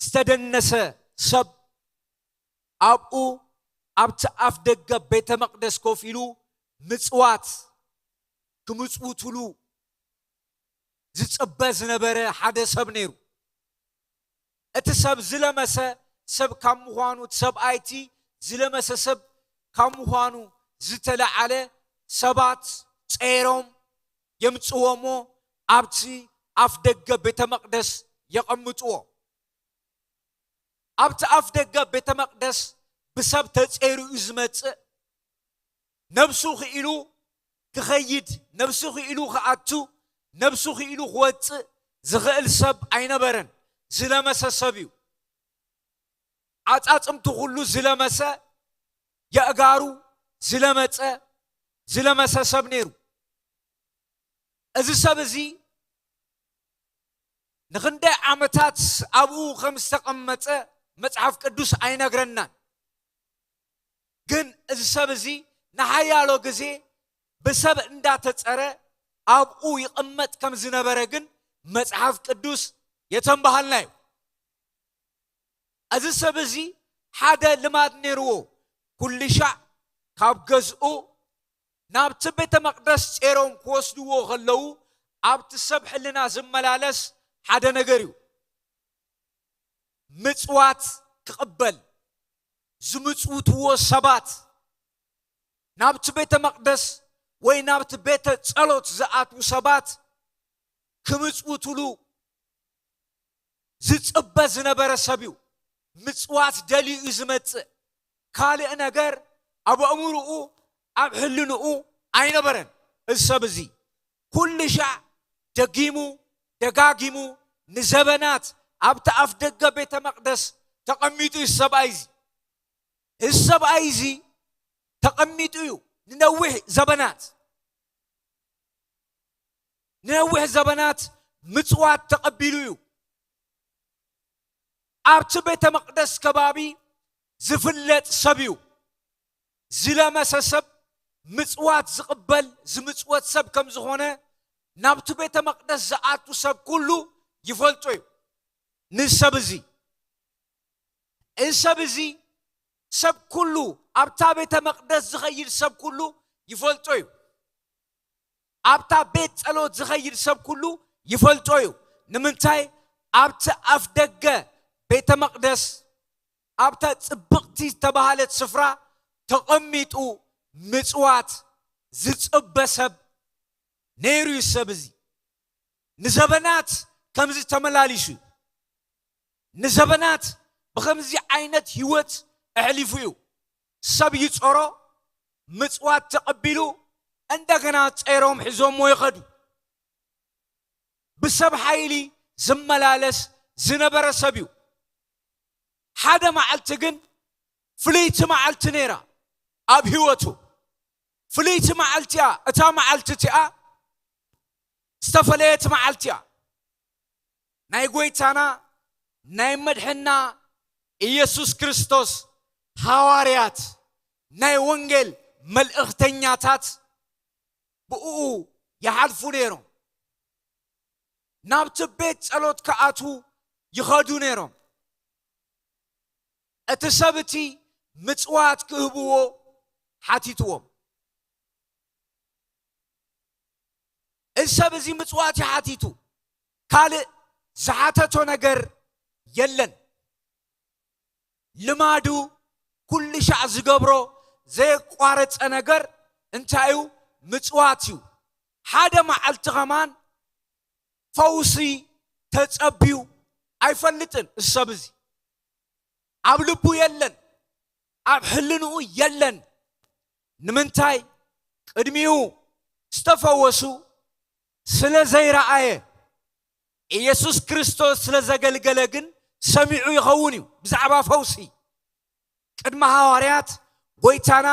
ዝተደነሰ ሰብ ኣብኡ ኣብቲ ኣፍ ደገ ቤተ መቕደስ ኮፍ ኢሉ ምጽዋት ክምጽውትሉ ዝጽበ ዝነበረ ሓደ ሰብ ነይሩ። እቲ ሰብ ዝለመሰ ሰብ ካብ ምዃኑ፣ እቲ ሰብኣይቲ ዝለመሰ ሰብ ካብ ምዃኑ ዝተለዓለ ሰባት ጸይሮም የምጽዎ እሞ ኣብቲ ኣፍ ደገ ቤተ መቕደስ የቐምጥዎ። ኣብቲ ኣፍ ደገ ቤተ መቕደስ ብሰብ ተጸይሩ እዩ ዝመጽእ። ነብሱ ክኢሉ ክኸይድ፣ ነብሱ ክኢሉ ክኣቱ፣ ነብሱ ክኢሉ ክወጽእ ዝኽእል ሰብ ኣይነበረን። ዝለመሰ ሰብ እዩ። ዓጻጽምቱ ኩሉ ዝለመሰ፣ የእጋሩ ዝለመጸ፣ ዝለመሰ ሰብ ነይሩ። እዚ ሰብ እዚ ንኽንደይ ዓመታት ኣብኡ ከም ዝተቐመጠ መጽሓፍ ቅዱስ ኣይነግረናን። ግን እዚ ሰብ እዚ ንሓያሎ ግዜ ብሰብ እንዳተጸረ ኣብኡ ይቕመጥ ከም ዝነበረ ግን መጽሓፍ ቅዱስ የተንበሃልና እዩ። እዚ ሰብ እዚ ሓደ ልማድ ነይርዎ። ኩሉ ሻዕ ካብ ገዝኡ ናብቲ ቤተ መቕደስ ጼሮም ክወስድዎ ከለዉ ኣብቲ ሰብ ሕልና ዝመላለስ ሓደ ነገር እዩ። ምጽዋት ክቕበል፣ ዝምጽውትዎ ሰባት፣ ናብቲ ቤተ መቕደስ ወይ ናብቲ ቤተ ጸሎት ዝኣትዉ ሰባት ክምጽውትሉ ዝጽበ ዝነበረ ሰብ እዩ። ምጽዋት ደልዩ እዩ ዝመጽእ። ካልእ ነገር ኣብ ኣእምርኡ፣ ኣብ ሕልንኡ ኣይነበረን። እዚ ሰብ እዚ ኩሉ ሻዕ ደጊሙ ደጋጊሙ ንዘበናት ኣብቲ ኣፍ ደገ ቤተ መቕደስ ተቐሚጡ እዩ ሰብኣይ እዚ። እዚ ሰብኣይ እዚ ተቐሚጡ እዩ ንነዊሕ ዘበናት፣ ንነዊሕ ዘበናት ምጽዋት ተቐቢሉ እዩ። ኣብቲ ቤተ መቕደስ ከባቢ ዝፍለጥ ሰብ እዩ። ዝለመሰ ሰብ ምጽዋት ዝቕበል ዝምጽወት ሰብ ከም ዝኾነ ናብቲ ቤተ መቕደስ ዝኣቱ ሰብ ኩሉ ይፈልጦ እዩ። ንሰብ እዚ፣ እዚ ሰብ እዚ ሰብ ኩሉ፣ ኣብታ ቤተ መቕደስ ዝኸይድ ሰብ ኩሉ ይፈልጦ እዩ። ኣብታ ቤት ጸሎት ዝኸይድ ሰብ ኩሉ ይፈልጦ እዩ። ንምንታይ? ኣብቲ ኣፍ ደገ ቤተ መቕደስ፣ ኣብታ ጽብቕቲ ዝተባህለት ስፍራ ተቐሚጡ ምጽዋት ዝጽበ ሰብ ነይሩ እዩ። ሰብ እዚ ንዘበናት ከምዚ ተመላሊሱ እዩ። ንዘበናት ብኸምዚ ዓይነት ህይወት ኣሕሊፉ እዩ። ሰብ ይጾሮ፣ ምጽዋት ተቐቢሉ፣ እንደገና ጸይሮም ሒዞሞ ይኸዱ። ብሰብ ሓይሊ ዝመላለስ ዝነበረ ሰብ እዩ። ሓደ መዓልቲ ግን ፍልይቲ መዓልቲ ነይራ ኣብ ህይወቱ። ፍልይቲ መዓልቲ እያ። እታ መዓልቲ እቲኣ ዝተፈለየት መዓልቲ እያ። ናይ ጎይታና ናይ መድሕና ኢየሱስ ክርስቶስ ሃዋርያት፣ ናይ ወንጌል መልእኽተኛታት ብእኡ ይሓልፉ ነይሮም። ናብቲ ቤት ጸሎት ክኣትዉ ይኸዱ ነይሮም። እቲ ሰብ እቲ ምጽዋት ክህብዎ ሓቲትዎም። እዚ ሰብ እዚ ምጽዋት እዩ ሓቲቱ። ካልእ ዝሓተቶ ነገር የለን። ልማዱ ኩሉ ሻዕ ዝገብሮ ዘየቋረጸ ነገር እንታይ እዩ? ምጽዋት እዩ። ሓደ መዓልቲ ኸማን ፈውሲ ተጸብዩ ኣይፈልጥን። እዚ ሰብ እዚ ኣብ ልቡ የለን፣ ኣብ ሕልንኡ የለን። ንምንታይ? ቅድሚኡ ዝተፈወሱ ስለ ዘይረኣየ፣ ኢየሱስ ክርስቶስ ስለ ዘገልገለ ግን ሰሚዑ ይኸውን እዩ። ብዛዕባ ፈውሲ ቅድሚ ሃዋርያት ጎይታና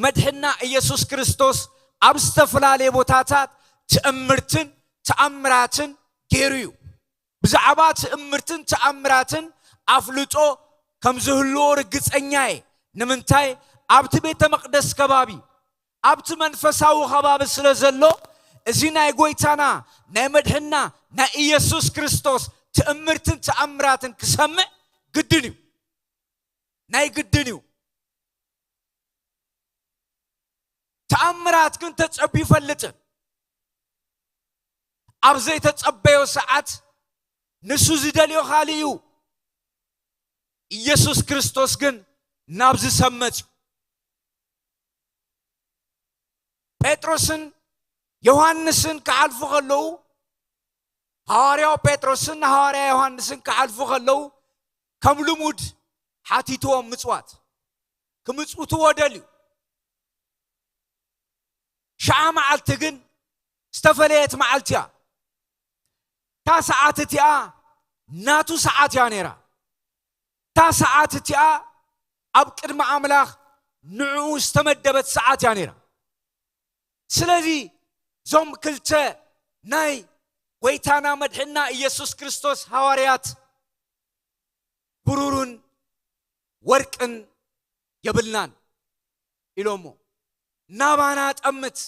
መድሕና ኢየሱስ ክርስቶስ ኣብ ዝተፈላለየ ቦታታት ትእምርትን ተኣምራትን ገይሩ እዩ። ብዛዕባ ትእምርትን ተኣምራትን ኣፍልጦ ከም ዝህልዎ ርግጸኛ እየ። ንምንታይ? ኣብቲ ቤተ መቕደስ ከባቢ፣ ኣብቲ መንፈሳዊ ከባቢ ስለ ዘሎ፣ እዚ ናይ ጎይታና ናይ መድሕና ናይ ኢየሱስ ክርስቶስ ትእምርትን ተኣምራትን ክሰምዕ ግድን እዩ። ናይ ግድን እዩ። ተኣምራት ግን ተጸብዩ ይፈልጥን። ኣብ ዘይተጸበዮ ሰዓት ንሱ ዝደልዮ ካልእ እዩ። ኢየሱስ ክርስቶስ ግን ናብዚ ሰብ መጽዩ። ጴጥሮስን ዮሃንስን ክሓልፉ ከለዉ፣ ሃዋርያው ጴጥሮስን ሃዋርያ ዮሃንስን ክሓልፉ ከለዉ፣ ከም ልሙድ ሓቲትዎም ምጽዋት። ክምጽውትዎ ደልዩ። ሸዓ መዓልቲ ግን ዝተፈለየት መዓልቲ እያ። እታ ሰዓት እቲኣ ናቱ ሰዓት እያ ነይራ። እታ ሰዓት እቲኣ ኣብ ቅድሚ ኣምላኽ ንዕኡ ዝተመደበት ሰዓት እያ ነይራ። ስለዚ እዞም ክልተ ናይ ጎይታና መድሕና ኢየሱስ ክርስቶስ ሃዋርያት ብሩርን ወርቅን የብልናን ኢሎሞ። ናባና ጠምት፣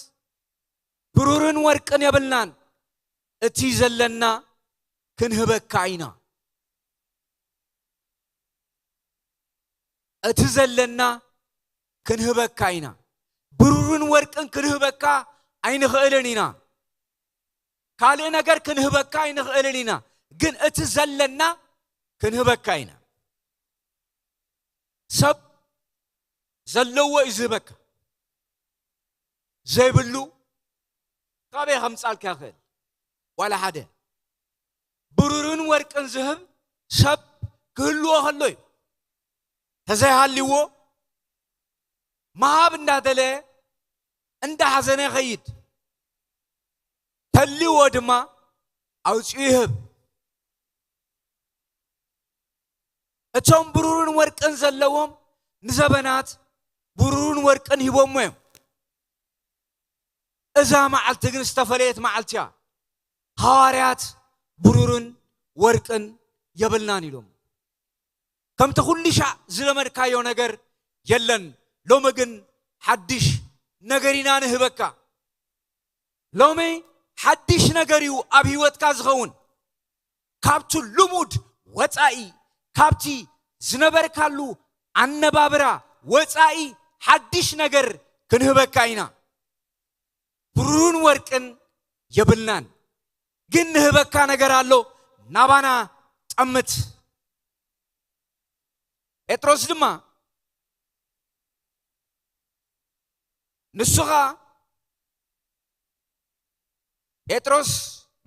ብሩርን ወርቅን የብልናን፣ እቲ ዘለና ክንህበካ ኢና። እቲ ዘለና ክንህበካ ኢና። ብሩርን ወርቅን ክንህበካ ኣይንኽእልን ኢና። ካልእ ነገር ክንህበካ ኣይንኽእልን ኢና። ግን እቲ ዘለና ክንህበካ ኢና። ሰብ ዘለዎ እዩ ዝህበካ። ዘይብሉ ካበይ ከምጻልካ ይኽእል? ዋላ ሓደ። ብሩርን ወርቅን ዝህብ ሰብ ክህልዎ ከሎ እዩ። ተዘይሃልይዎ፣ ምሃብ እንዳደለየ እንዳሓዘነ ይኸይድ። ተልይዎ ድማ ኣውጺኡ ይህብ። እቶም ብሩርን ወርቅን ዘለዎም ንዘበናት ብሩርን ወርቅን ሂቦሞ እዮም። እዛ መዓልቲ ግን ዝተፈለየት መዓልቲ እያ። ሃዋርያት ብሩርን ወርቅን የብልናን ኢሎም። ከምቲ ኩሉ ሻዕ ዝለመድካዮ ነገር የለን። ሎሚ ግን ሓድሽ ነገር ኢና ንህበካ። ሎሚ ሓድሽ ነገር እዩ ኣብ ህይወትካ ዝኸውን። ካብቲ ልሙድ ወጻኢ፣ ካብቲ ዝነበርካሉ ኣነባብራ ወጻኢ ሓድሽ ነገር ክንህበካ ኢና። ብሩርን ወርቅን የብልናን፣ ግን ንህበካ ነገር ኣሎ። ናባና ጠምት። ጴጥሮስ ድማ ንሱ ኸኣ፣ ጴጥሮስ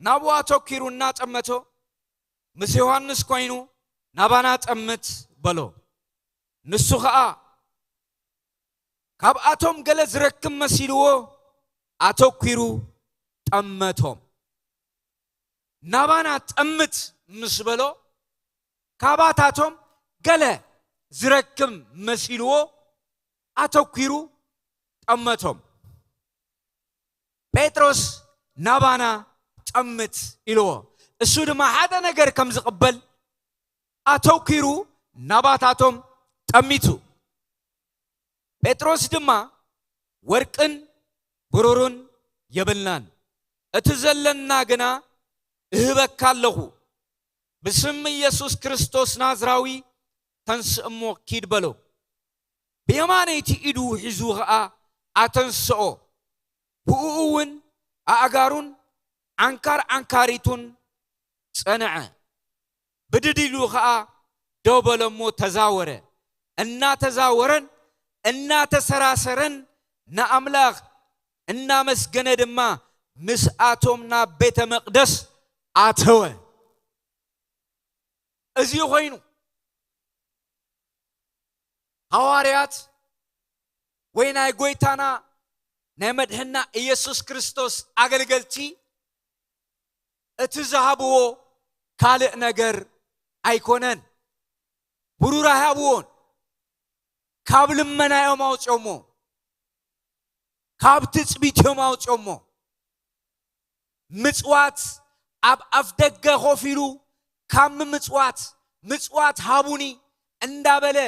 ናብኡ ኣተኲሩ እናጠመቶ፣ ምስ ዮሃንስ ኮይኑ፣ "ናባና ጠምት" በሎ። ንሱ ኸኣ ካብኣቶም ገለ ዝረክብ መሲልዎ ኣተኲሩ ጠመቶም። ናባና ጠምት ምስ በሎ፣ ካባታቶም ገለ ዝረክብ መሲልዎ ኣተኲሩ ጠመቶም። ጴጥሮስ፣ "ናባና ጠምት" ኢልዎ። እሱ ድማ ሓደ ነገር ከም ዝቕበል ኣተኲሩ ናባታቶም ጠሚቱ። ጴጥሮስ ድማ፣ "ወርቅን ብሩርን የብልናን፣ እቲ ዘለና ግና እህበካ ኣለኹ። ብስም ኢየሱስ ክርስቶስ ናዝራዊ ተንስእ እሞ ኪድ" በሎ። ብየማነይቲ ኢዱ ሒዙ ኸኣ ኣተንስኦ። ብእኡ እውን ኣእጋሩን ዓንካር ዓንካሪቱን ጸንዐ። ብድድ ኢሉ ኸኣ ደው በለ እሞ ተዛወረ። እናተዛወረን እናተሰራሰረን ንኣምላኽ እናመስገነ ድማ ምስኣቶም ናብ ቤተ መቕደስ ኣተወ። እዚ ኮይኑ ሃዋርያት ወይ ናይ ጎይታና ናይ መድሕና ኢየሱስ ክርስቶስ ኣገልገልቲ እቲ ዝሃብዎ ካልእ ነገር ኣይኮነን። ብሩር ኣይሃብዎን። ካብ ልመና እዮም ኣውፅኦሞ። ካብ ትጽቢት እዮም ኣውጺኦሞ። ምጽዋት ኣብ ኣፍ ደገ ኮፍ ኢሉ ካብ ምምጽዋት፣ ምጽዋት ሃቡኒ እንዳበለ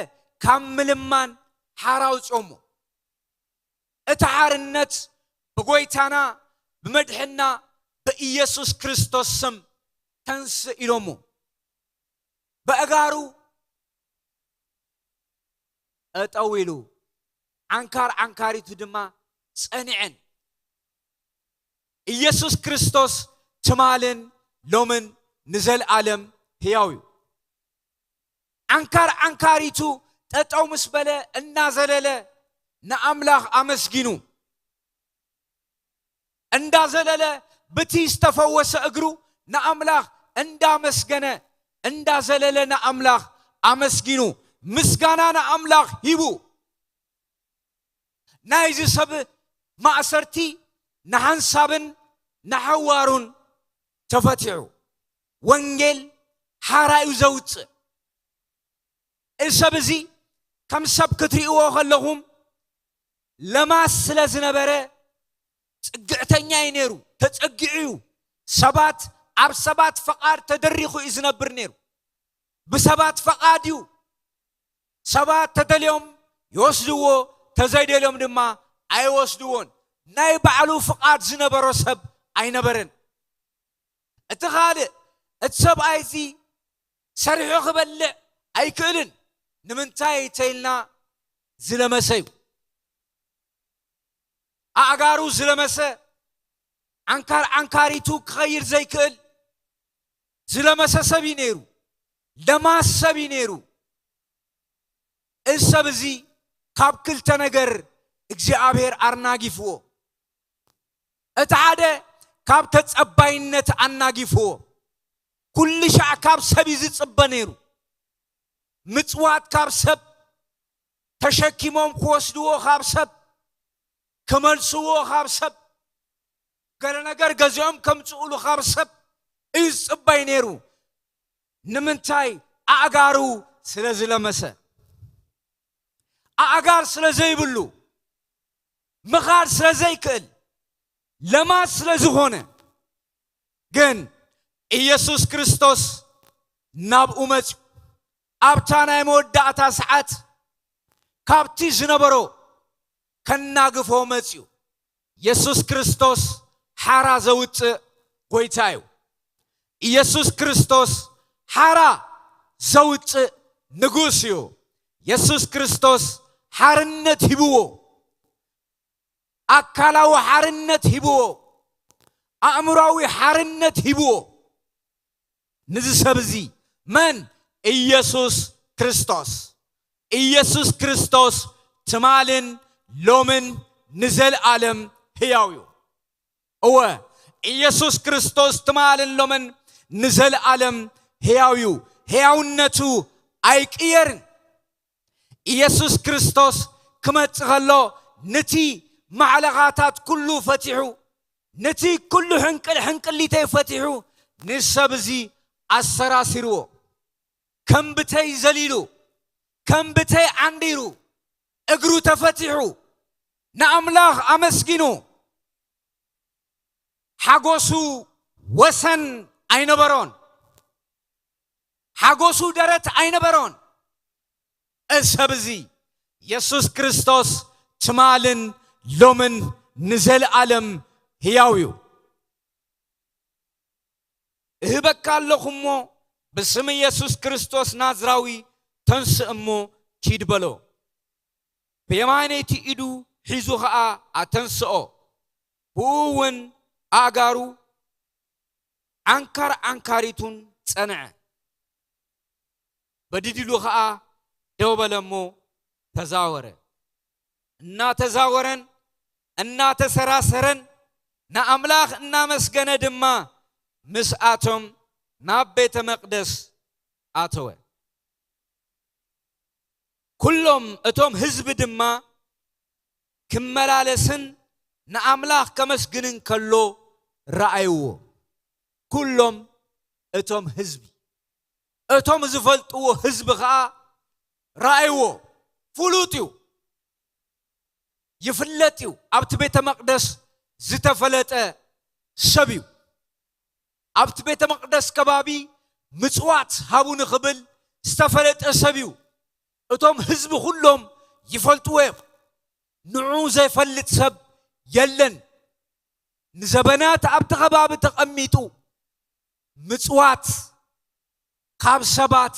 ካብ ምልማን ሓራ ኣውጺኦሞ። እቲ ሓርነት ብጎይታና ብመድሕና ብኢየሱስ ክርስቶስ ስም ተንስእ ኢሎሞ። በእጋሩ ጠጠው ኢሉ፣ ዓንካር ዓንካሪቱ ድማ ጸኒዐን። ኢየሱስ ክርስቶስ ትማልን ሎምን ንዘልኣለም ሕያው እዩ። ዓንካር ዓንካሪቱ ጠጠው ምስ በለ እናዘለለ ንኣምላኽ ኣመስጊኑ። እንዳዘለለ ብቲ ዝተፈወሰ እግሩ ንኣምላኽ እንዳመስገነ፣ እንዳዘለለ ንኣምላኽ ኣመስጊኑ፣ ምስጋና ንኣምላኽ ሂቡ። ናይዚ ሰብ ማእሰርቲ ንሓንሳብን ንሓዋሩን ተፈቲሑ። ወንጌል ሓራ እዩ ዘውፅእ። እዚ ሰብ እዚ ከም ሰብ ክትርእይዎ ከለኹም ለማስ ስለ ዝነበረ ጽግዕተኛ እዩ ነይሩ። ተጸጊዑ እዩ። ሰባት፣ ኣብ ሰባት ፈቓድ ተደሪኹ እዩ ዝነብር ነይሩ። ብሰባት ፈቓድ እዩ። ሰባት ተደልዮም ይወስድዎ፣ ተዘይደልዮም ድማ ኣይወስድዎን። ናይ ባዕሉ ፍቓድ ዝነበሮ ሰብ ኣይነበረን። እቲ ካልእ፣ እቲ ሰብኣይ እዚ ሰሪሑ ክበልዕ ኣይክእልን። ንምንታይ ተይልና፣ ዝለመሰ እዩ። ኣእጋሩ ዝለመሰ፣ ዓንካር ዓንካሪቱ ክኸይድ ዘይክእል ዝለመሰ ሰብ እዩ ነይሩ። ለማስ ሰብ እዩ ነይሩ። እዚ ሰብ እዚ ካብ ክልተ ነገር እግዚኣብሔር ኣርናጊፍዎ። እቲ ሓደ ካብ ተጸባይነት ኣናጊፍዎ። ኩሉ ሻዕ ካብ ሰብ እዩ ዝጽበ ነይሩ። ምጽዋት ካብ ሰብ፣ ተሸኪሞም ክወስድዎ ካብ ሰብ፣ ክመልስዎ ካብ ሰብ፣ ገለ ነገር ገዚኦም ከምጽኡሉ ካብ ሰብ እዩ ዝጽበይ ነይሩ። ንምንታይ? ኣእጋሩ ስለ ዝለመሰ፣ ኣእጋር ስለ ዘይብሉ፣ ምኻድ ስለ ዘይክእል፣ ለማስ ስለ ዝኾነ። ግን ኢየሱስ ክርስቶስ ናብኡ መጽዩ። ኣብታ ናይ መወዳእታ ሰዓት ካብቲ ዝነበሮ ከናግፎ መጽዩ። ኢየሱስ ክርስቶስ ሓራ ዘውጽእ ጎይታ እዩ። ኢየሱስ ክርስቶስ ሓራ ዘውጽእ ንጉስ እዩ። ኢየሱስ ክርስቶስ ሓርነት ሂብዎ። ኣካላዊ ሓርነት ሂብዎ። ኣእምሮዊ ሓርነት ሂብዎ። ንዚ ሰብ እዚ መን? ኢየሱስ ክርስቶስ። ኢየሱስ ክርስቶስ ትማልን ሎምን ንዘልኣለም ህያው እዩ። እወ፣ ኢየሱስ ክርስቶስ ትማልን ሎምን ንዘልኣለም ህያው እዩ። ህያውነቱ ኣይቅየርን። ኢየሱስ ክርስቶስ ክመጽእ ከሎ፣ ነቲ ማዕለኻታት ኩሉ ፈቲሑ፣ ነቲ ኩሉ ሕንቅል ሕንቅሊተይ ፈቲሑ፣ ንሰብ እዚ ኣሰራሲርዎ። ከም ብተይ ዘሊሉ፣ ከም ብተይ ዓንዲሩ፣ እግሩ ተፈቲሑ፣ ንኣምላኽ ኣመስጊኑ፣ ሓጎሱ ወሰን ኣይነበሮን። ሓጎሱ ደረት ኣይነበሮን። እዚ ሰብ እዚ የሱስ ክርስቶስ ትማልን ሎምን ንዘለኣለም ህያው እዩ። እህበካ ኣለኹ እሞ፣ ብስም የሱስ ክርስቶስ ናዝራዊ ተንስእ እሞ ኪድ በሎ። ብየማነይቲ ኢዱ ሒዙ ኸኣ ኣተንስኦ። ብኡ እውን ኣእጋሩ ዓንካር ዓንካሪቱን ጸንዐ። በዲዲሉ ኸኣ ደው በለ እሞ ተዛወረ። እናተዛወረን እናተሰራሰረን ንኣምላኽ እናመስገነ ድማ ምስኣቶም ናብ ቤተ መቕደስ ኣተወ። ኩሎም እቶም ህዝቢ ድማ ክመላለስን ንኣምላኽ ከመስግንን ከሎ ረኣይዎ። ኩሎም እቶም ህዝቢ፣ እቶም ዝፈልጥዎ ህዝቢ ኸኣ ረኣይዎ። ፍሉጥ እዩ። ይፍለጥ እዩ። ኣብቲ ቤተ መቕደስ ዝተፈለጠ ሰብ እዩ። ኣብቲ ቤተ መቕደስ ከባቢ ምጽዋት ሃቡ ንኽብል ዝተፈለጠ ሰብ እዩ። እቶም ህዝቢ ኩሎም ይፈልጥዎ እዮም። ንዑ ዘይፈልጥ ሰብ የለን። ንዘበናት ኣብቲ ከባቢ ተቐሚጡ ምጽዋት ካብ ሰባት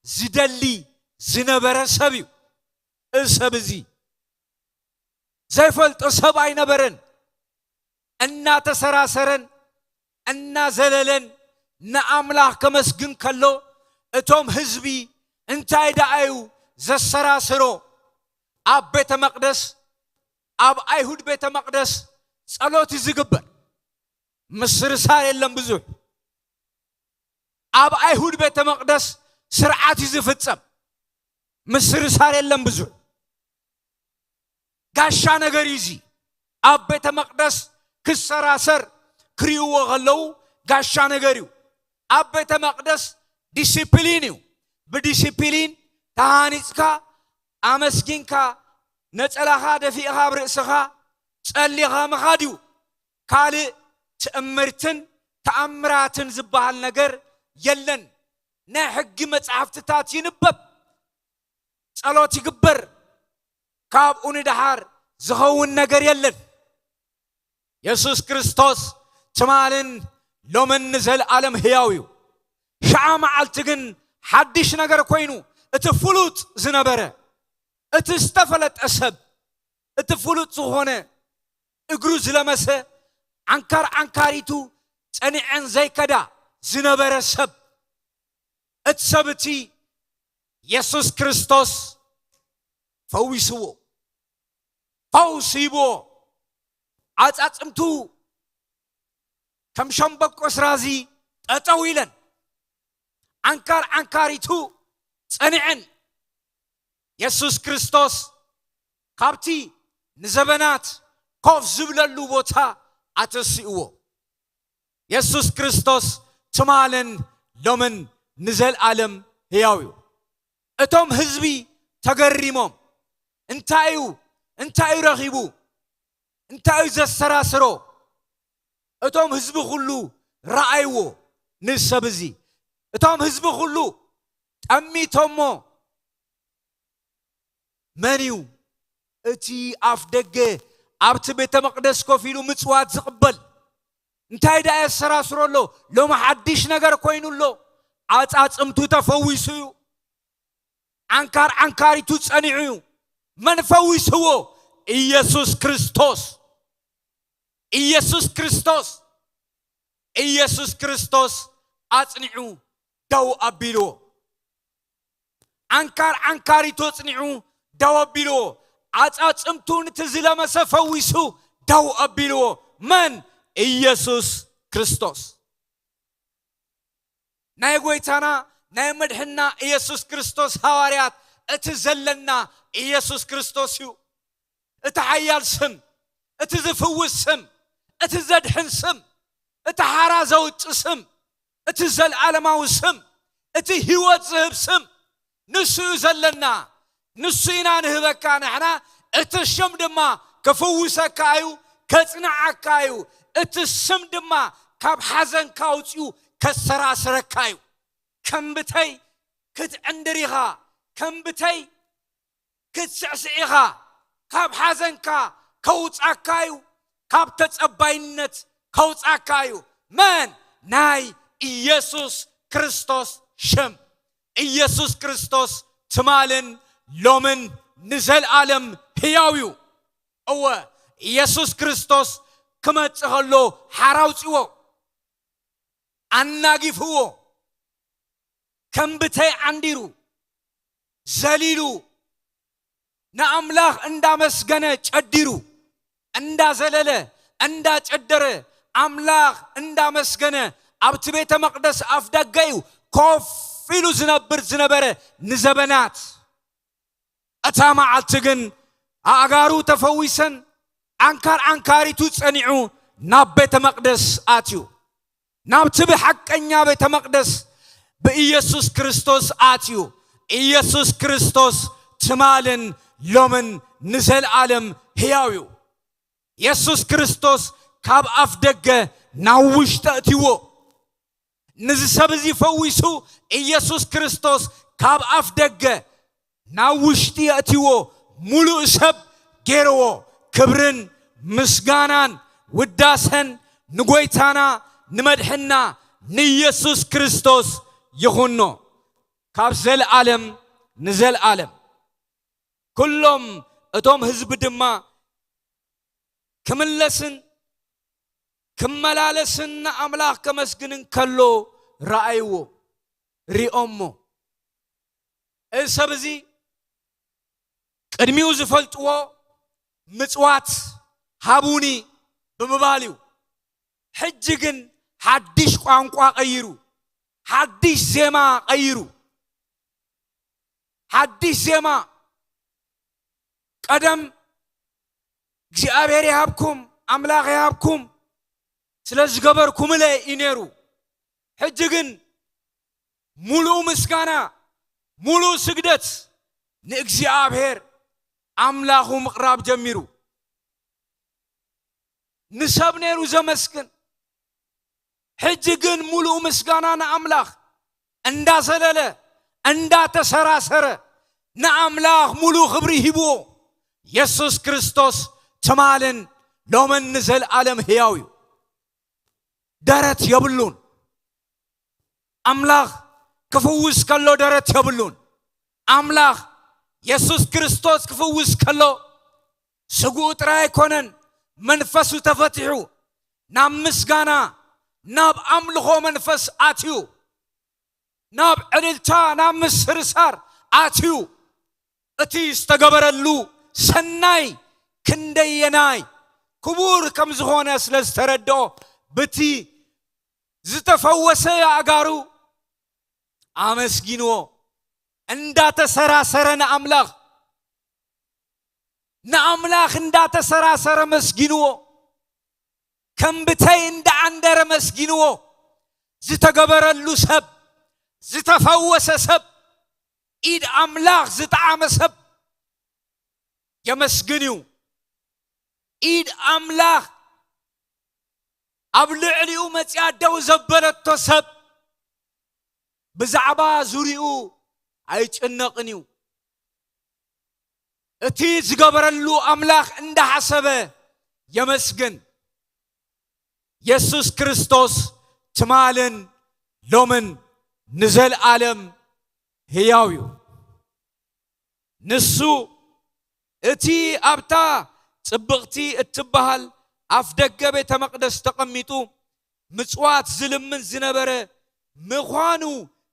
ዝደሊ ዝነበረ ሰብ እዩ። እዚ ሰብ እዚ ዘይፈልጦ ሰብ ኣይነበረን። እናተሰራሰረን እናዘለለን ንኣምላኽ ከመስግን ከሎ፣ እቶም ህዝቢ እንታይ ደኣ እዩ ዘሰራስሮ? ኣብ ቤተ መቕደስ፣ ኣብ ኣይሁድ ቤተ መቕደስ ጸሎት እዩ ዝግበር። ምስርሳር የለን ብዙሕ። ኣብ ኣይሁድ ቤተ መቕደስ ስርዓት እዩ ዝፍጸም። ምስርሳር የለን ብዙሕ። ጋሻ ነገር እዩ እዚ። ኣብ ቤተ መቕደስ ክሰራሰር ክርእይዎ ከለዉ ጋሻ ነገር እዩ። ኣብ ቤተ መቕደስ ዲሲፕሊን እዩ። ብዲሲፕሊን ተሃኒጽካ፣ ኣመስጊንካ፣ ነጸላኻ ደፊእኻ ኣብ ርእስኻ ጸሊኻ ምኻድ እዩ። ካልእ ትእምርትን ተኣምራትን ዝበሃል ነገር የለን። ናይ ሕጊ መጻሕፍትታት ይንበብ፣ ጸሎት ይግበር፣ ካብኡ ንደሓር ዝኸውን ነገር የለን። የሱስ ክርስቶስ ትማልን ሎምን ንዘለኣለም ህያው እዩ። ሸዓ መዓልቲ ግን ሓድሽ ነገር ኮይኑ፣ እቲ ፍሉጥ ዝነበረ፣ እቲ ዝተፈለጠ ሰብ፣ እቲ ፍሉጥ ዝኾነ፣ እግሩ ዝለመሰ፣ ዓንካር ዓንካሪቱ ጸኒዐን ዘይከዳ ዝነበረ ሰብ፣ እቲ ሰብ እቲ የሱስ ክርስቶስ ፈዊስዎ፣ ፈውስ ሂብዎ። ዓጻጽምቱ ከም ሸምበቆ ስራዚ ጠጠው ኢለን፣ ዓንካር ዓንካሪቱ ጸኒዐን። የሱስ ክርስቶስ ካብቲ ንዘበናት ኮፍ ዝብለሉ ቦታ ኣተሲእዎ። የሱስ ክርስቶስ ትማልን ሎምን ንዘለኣለም ህያው እዩ። እቶም ህዝቢ ተገሪሞም፣ "እንታይ እዩ? እንታይ እዩ ረኺቡ? እንታይ እዩ ዘሰራስሮ?" እቶም ህዝቢ ኩሉ ረኣይዎ ንሰብ እዚ። እቶም ህዝቢ ኩሉ ጠሚቶሞ፣ "መን እዩ እቲ ኣፍ ደገ ኣብቲ ቤተ መቕደስ ኮፍ ኢሉ ምጽዋት ዝቕበል? እንታይ ደኣ የሰራስሮ ኣሎ? ሎሚ ሓድሽ ነገር ኮይኑ ኣሎ። ዓጻጽምቱ ተፈዊሱ እዩ። ዓንካር ዓንካሪቱ ጸኒዑ እዩ። መን ፈዊስዎ? ኢየሱስ ክርስቶስ። ኢየሱስ ክርስቶስ። ኢየሱስ ክርስቶስ ኣጽኒዑ ደው ኣቢልዎ። ዓንካር ዓንካሪቱ ኣጽኒዑ ደው ኣቢልዎ። ዓጻጽምቱ ነቲ ዝለመሰ ፈዊሱ ደው ኣቢልዎ። መን? ኢየሱስ ክርስቶስ። ናይ ጐይታና ናይ መድሕንና ኢየሱስ ክርስቶስ ሃዋርያት፣ "እቲ ዘለና ኢየሱስ ክርስቶስ እዩ። እቲ ሓያል ስም፣ እቲ ዝፍውስ ስም፣ እቲ ዘድሕን ስም፣ እቲ ሓራ ዘውጽእ ስም፣ እቲ ዘለኣለማዊ ስም፣ እቲ ህይወት ዝህብ ስም፣ ንሱ እዩ ዘለና። ንሱ ኢና ንህበካ ንሕና። እቲ ስም ድማ ክፍውሰካ እዩ፣ ከጽንዓካ እዩ። እቲ ስም ድማ ካብ ሓዘንካ ኣውጺኡ ከሰራስረካ እዩ። ከም ብተይ ክትዕንድር ኢኻ፣ ከም ብተይ ክትስዕስዕ ኢኻ፣ ካብ ሓዘንካ ከውጻካ እዩ፣ ካብ ተጸባይነት ከውጻካ እዩ። መን? ናይ ኢየሱስ ክርስቶስ ሽም። ኢየሱስ ክርስቶስ ትማልን ሎምን ንዘለኣለም ህያው እዩ። እወ፣ ኢየሱስ ክርስቶስ ክመጽእ ከሎ ሓራ ኣውጺዎ፣ ኣናጊፍዎ፣ ከም ብተይ ዓንዲሩ፣ ዘሊሉ፣ ንኣምላኽ እንዳመስገነ ጨዲሩ፣ እንዳዘለለ፣ እንዳጨደረ፣ ኣምላኽ እንዳመስገነ ኣብቲ ቤተ መቕደስ ኣፍ ደገ እዩ ኮፍ ኢሉ ዝነብር ዝነበረ ንዘበናት። እታ መዓልቲ ግን ኣእጋሩ ተፈዊሰን፣ ዓንካር ዓንካሪቱ ጸኒዑ ናብ ቤተ መቕደስ ኣትዩ። ናብቲ ብሓቀኛ ቤተ መቕደስ ብኢየሱስ ክርስቶስ ኣትዩ። ኢየሱስ ክርስቶስ ትማልን ሎምን ንዘለኣለም ህያው እዩ። የሱስ ክርስቶስ ካብ ኣፍ ደገ ናብ ውሽጢ ኣእትይዎ። ነዚ ሰብ እዚ ፈዊሱ ኢየሱስ ክርስቶስ ካብ ኣፍ ደገ ናብ ውሽጢ ኣእትይዎ፣ ምሉእ ሰብ ገይርዎ። ክብርን ምስጋናን ውዳሰን ንጎይታና ንመድሕና ንኢየሱስ ክርስቶስ ይኹኖ፣ ካብ ዘለኣለም ንዘለኣለም። ኩሎም እቶም ህዝቢ ድማ ክምለስን ክመላለስን ንኣምላኽ ከመስግን እንከሎ ረኣይዎ፣ ሪኦሞ። እዚ ሰብ እዚ ቅድሚኡ ዝፈልጥዎ ምጽዋት ሃቡኒ ብምባል እዩ። ሕጂ ግን ሓድሽ ቋንቋ ቀይሩ፣ ሓድሽ ዜማ ቀይሩ፣ ሓድሽ ዜማ። ቀደም እግዚኣብሔር ይሃብኩም፣ ኣምላኽ ይሃብኩም፣ ስለ ዝገበርኩምለ እዩ ነይሩ። ሕጂ ግን ሙሉእ ምስጋና፣ ሙሉእ ስግደት ንእግዚኣብሔር ኣምላኹ ምቕራብ ጀሚሩ። ንሰብ ነይሩ ዘመስግን፣ ሕጂ ግን ሙሉእ ምስጋና ንኣምላኽ። እንዳዘለለ እንዳተሰራሰረ ንኣምላኽ ሙሉእ ክብሪ ሂብዎ። የሱስ ክርስቶስ ትማልን ሎምን ንዘለኣለም ህያው እዩ። ደረት የብሉን። ኣምላኽ ክፍውስ ከሎ ደረት የብሉን። ኣምላኽ የሱስ ክርስቶስ ክፍውስ ከሎ ስግኡ ጥራይ ኣይኮነን፣ መንፈሱ ተፈቲሑ ናብ ምስጋና፣ ናብ ኣምልኾ መንፈስ ኣትዩ፣ ናብ ዕልልታ፣ ናብ ምስርሳር ኣትዩ። እቲ ዝተገበረሉ ሰናይ ክንደየናይ ክቡር ከም ዝኾነ ስለ ዝተረድኦ፣ ብቲ ዝተፈወሰ ኣእጋሩ ኣመስጊንዎ። እንዳተሰራሰረ ንኣምላኽ፣ ንኣምላኽ እንዳተሰራሰረ መስጊንዎ። ከም ብተይ እንዳዓንደረ መስጊንዎ። ዝተገበረሉ ሰብ፣ ዝተፈወሰ ሰብ፣ ኢድ ኣምላኽ ዝጠዓመ ሰብ የመስግን እዩ። ኢድ ኣምላኽ ኣብ ልዕሊኡ መጺኣ ደው ዘበለቶ ሰብ ብዛዕባ ዙርያኡ ኣይጭነቕን እዩ። እቲ ዝገበረሉ ኣምላኽ እንዳሓሰበ የመስግን። የሱስ ክርስቶስ ትማልን ሎምን ንዘለኣለም ህያው እዩ። ንሱ እቲ ኣብታ ጽብቕቲ እትበሃል ኣፍ ደገ ቤተ መቕደስ ተቐሚጡ ምጽዋት ዝልምን ዝነበረ ምዃኑ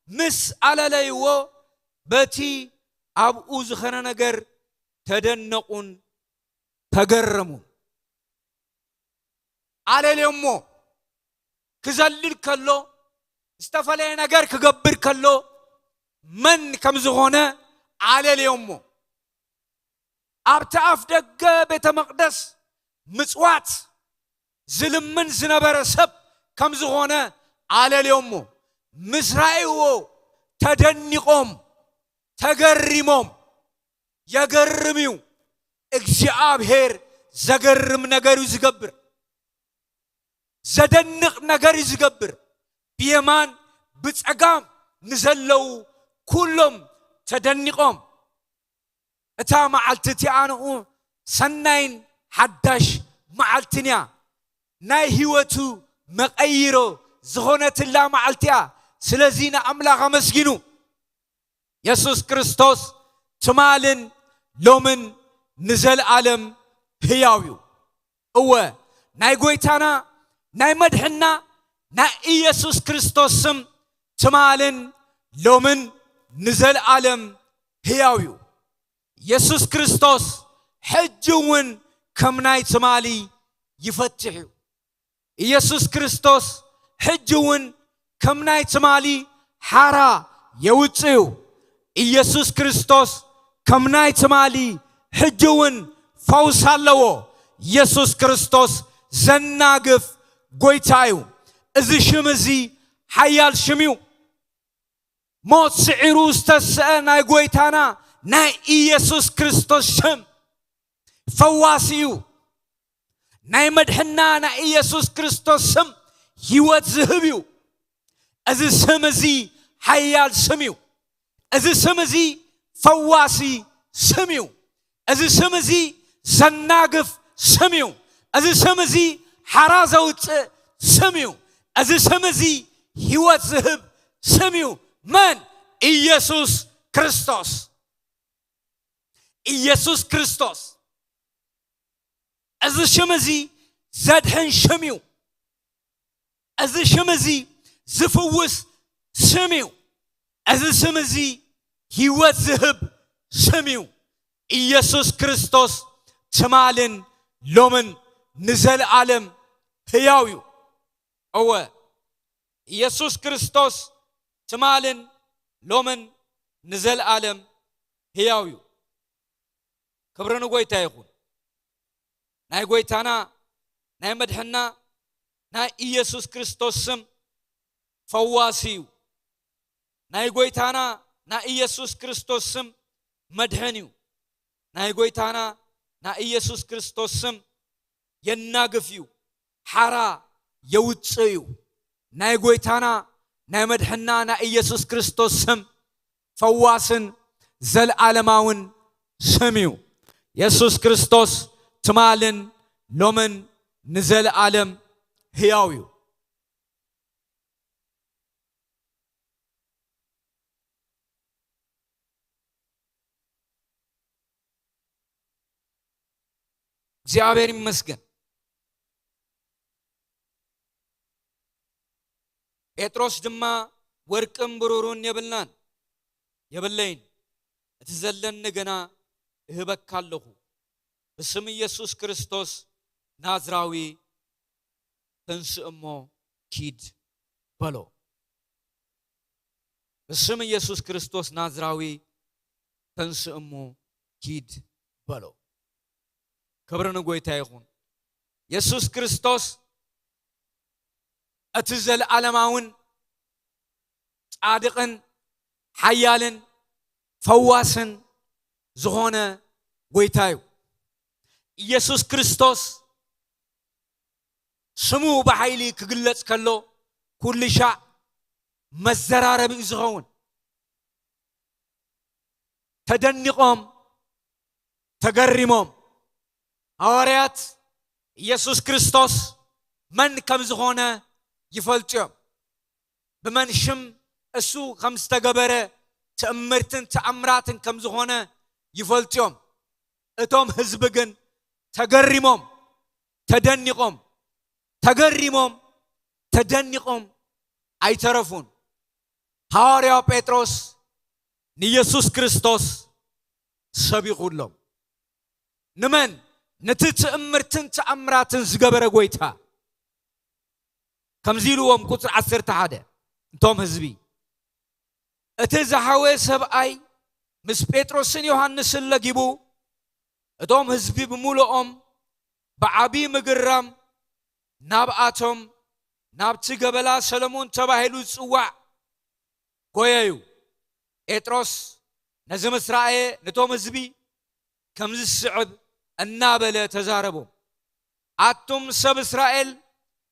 ምስ ኣለለይዎ፣ በቲ ኣብኡ ዝኸነ ነገር ተደነቑን ተገረሙን። ኣለልዮሞ። ክዘልል ከሎ፣ ዝተፈለየ ነገር ክገብር ከሎ መን ከም ዝኾነ ኣለልዮሞ። ኣብቲ ኣፍ ደገ ቤተ መቕደስ ምጽዋት ዝልምን ዝነበረ ሰብ ከም ዝኾነ ኣለልዮሞ። ምስ ረኣይዎ ተደኒቖም፣ ተገሪሞም። የገርም እዩ። እግዚኣብሔር ዘገርም ነገር እዩ ዝገብር። ዘደንቕ ነገር እዩ ዝገብር። ብየማን ብጸጋም ንዘለዉ ኩሎም ተደኒቖም። እታ መዓልቲ እቲኣ ንኡ ሰናይን ሓዳሽ መዓልትን እያ። ናይ ህይወቱ መቐይሮ ዝኾነትላ መዓልቲ እያ። ስለዚ ንኣምላኽ ኣመስጊኑ። የሱስ ክርስቶስ ትማልን ሎምን ንዘለኣለም ህያው እዩ። እወ፣ ናይ ጐይታና ናይ መድሕንና ናይ ኢየሱስ ክርስቶስ ስም ትማልን ሎምን ንዘለኣለም ህያው እዩ። ኢየሱስ ክርስቶስ ሕጂ እውን ከም ናይ ትማሊ ይፈትሕ እዩ። ኢየሱስ ክርስቶስ ሕጂ እውን ከም ናይ ትማሊ ሓራ የውጽእ እዩ። ኢየሱስ ክርስቶስ ከም ናይ ትማሊ ሕጂ እውን ፈውስ ኣለዎ። ኢየሱስ ክርስቶስ ዘናግፍ ጐይታ እዩ። እዚ ሽም እዚ ሓያል ሽም እዩ። ሞት ስዒሩ ዝተስአ ናይ ጐይታና ናይ ኢየሱስ ክርስቶስ ስም ፈዋሲ እዩ። ናይ መድሕና ናይ ኢየሱስ ክርስቶስ ስም ህይወት ዝህብ እዩ። እዚ ስም እዚ ሓያል ስም እዩ። እዚ ስም እዚ ፈዋሲ ስም እዩ። እዚ ስም እዚ ዘናግፍ ስም እዩ። እዚ ስም እዚ ሓራ ዘውፅእ ስም እዩ። እዚ ስም እዚ ህይወት ዝህብ ስም እዩ። መን? ኢየሱስ ክርስቶስ። ኢየሱስ ክርስቶስ። እዚ ሽም እዚ ዘድሕን ሽም እዩ። እዚ ሽም እዚ ዝፍውስ ስም እዩ። እዚ ስም እዚ ህይወት ዝህብ ስም እዩ። ኢየሱስ ክርስቶስ ትማልን ሎምን ንዘለኣለም ህያው እዩ። እወ፣ ኢየሱስ ክርስቶስ ትማልን ሎምን ንዘለኣለም ህያው እዩ። ክብሪ ንጎይታ ይኹን። ናይ ጎይታና ናይ መድሕና ናይ ኢየሱስ ክርስቶስ ስም ፈዋሲ እዩ። ናይ ጎይታና ናይ ኢየሱስ ክርስቶስ ስም መድሕን እዩ። ናይ ጎይታና ናይ ኢየሱስ ክርስቶስ ስም የናግፍ እዩ፣ ሓራ የውፅእ እዩ። ናይ ጎይታና ናይ መድሕና ናይ ኢየሱስ ክርስቶስ ስም ፈዋስን ዘለዓለማውን ስም እዩ። የሱስ ክርስቶስ ትማልን ሎምን ንዘለዓለም ህያው እዩ። እግዚኣብሔር ይመስገን። ጴጥሮስ ድማ፣ ወርቅን ብሩርን የብልናን፣ የብለይን፣ እቲ ዘለኒ ግና እህበካ ኣለኹ። ብስም ኢየሱስ ክርስቶስ ናዝራዊ ተንስእ እሞ ኪድ በሎ። ብስም ኢየሱስ ክርስቶስ ናዝራዊ ተንስእ እሞ ኪድ በሎ። ክብሪ ንጎይታ ይኹን። የሱስ ክርስቶስ እቲ ዘለዓለማውን ጻድቕን ሓያልን ፈዋስን ዝኾነ ጎይታ እዩ። ኢየሱስ ክርስቶስ ስሙ ብሓይሊ ክግለጽ ከሎ፣ ኩሉ ሻዕ መዘራረቢ እዩ ዝኸውን። ተደኒቖም፣ ተገሪሞም። ሃዋርያት ኢየሱስ ክርስቶስ መን ከም ዝኾነ ይፈልጡ እዮም። ብመን ሽም እሱ ከም ዝተገበረ፣ ትእምርትን ተኣምራትን ከም ዝኾነ ይፈልጡ እዮም። እቶም ህዝቢ ግን ተገሪሞም፣ ተደኒቖም፣ ተገሪሞም፣ ተደኒቖም ኣይተረፉን። ሃዋርያው ጴጥሮስ ንኢየሱስ ክርስቶስ ሰቢኹሎም። ንመን? ነቲ ትእምርትን ተኣምራትን ዝገበረ ጎይታ። ከምዚ ኢልዎም፣ ቁጽሪ ዓሰርተ ሓደ፣ እቶም ህዝቢ፣ እቲ ዝሓወየ ሰብኣይ ምስ ጴጥሮስን ዮሃንስን ለጊቡ፣ እቶም ህዝቢ ብምሉኦም ብዓቢ ምግራም ናብኣቶም፣ ናብቲ ገበላ ሰለሙን ተባሂሉ ዝጽዋዕ ጎየዩ። ጴጥሮስ ነዚ ምስ ረኣየ፣ ነቶም ህዝቢ ከምዚ ዝስዕብ እናበለ ተዛረቦም፣ ኣቱም ሰብ እስራኤል፣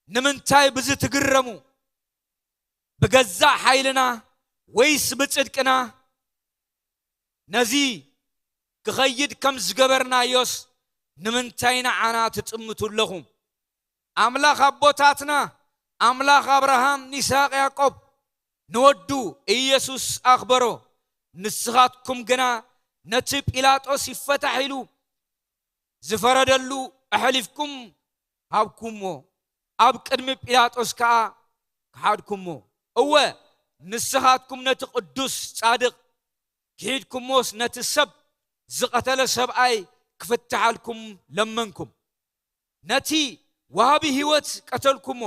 ንምንታይ ብዚ ትግረሙ? ብገዛእ ሓይልና ወይስ ብጽድቅና ነዚ ክኸይድ ከም ዝገበርናዮስ፣ ንምንታይ ንዓና ትጥምቱ ኣለኹም? ኣምላኽ ኣቦታትና፣ ኣምላኽ ኣብርሃም፣ ይስሐቅ፣ ያዕቆብ፣ ንወዱ ኢየሱስ ኣኽበሮ። ንስኻትኩም ግና ነቲ ጲላጦስ ይፈታሕ ኢሉ ዝፈረደሉ ኣሕሊፍኩም ሃብኩሞ፣ ኣብ ቅድሚ ጲላጦስ ከኣ ከሓድኩሞ። እወ፣ ንስኻትኩም ነቲ ቅዱስ ጻድቕ ክሒድኩሞስ፣ ነቲ ሰብ ዝቐተለ ሰብኣይ ክፍትሓልኩም ለመንኩም። ነቲ ወሃቢ ህይወት ቀተልኩሞ፣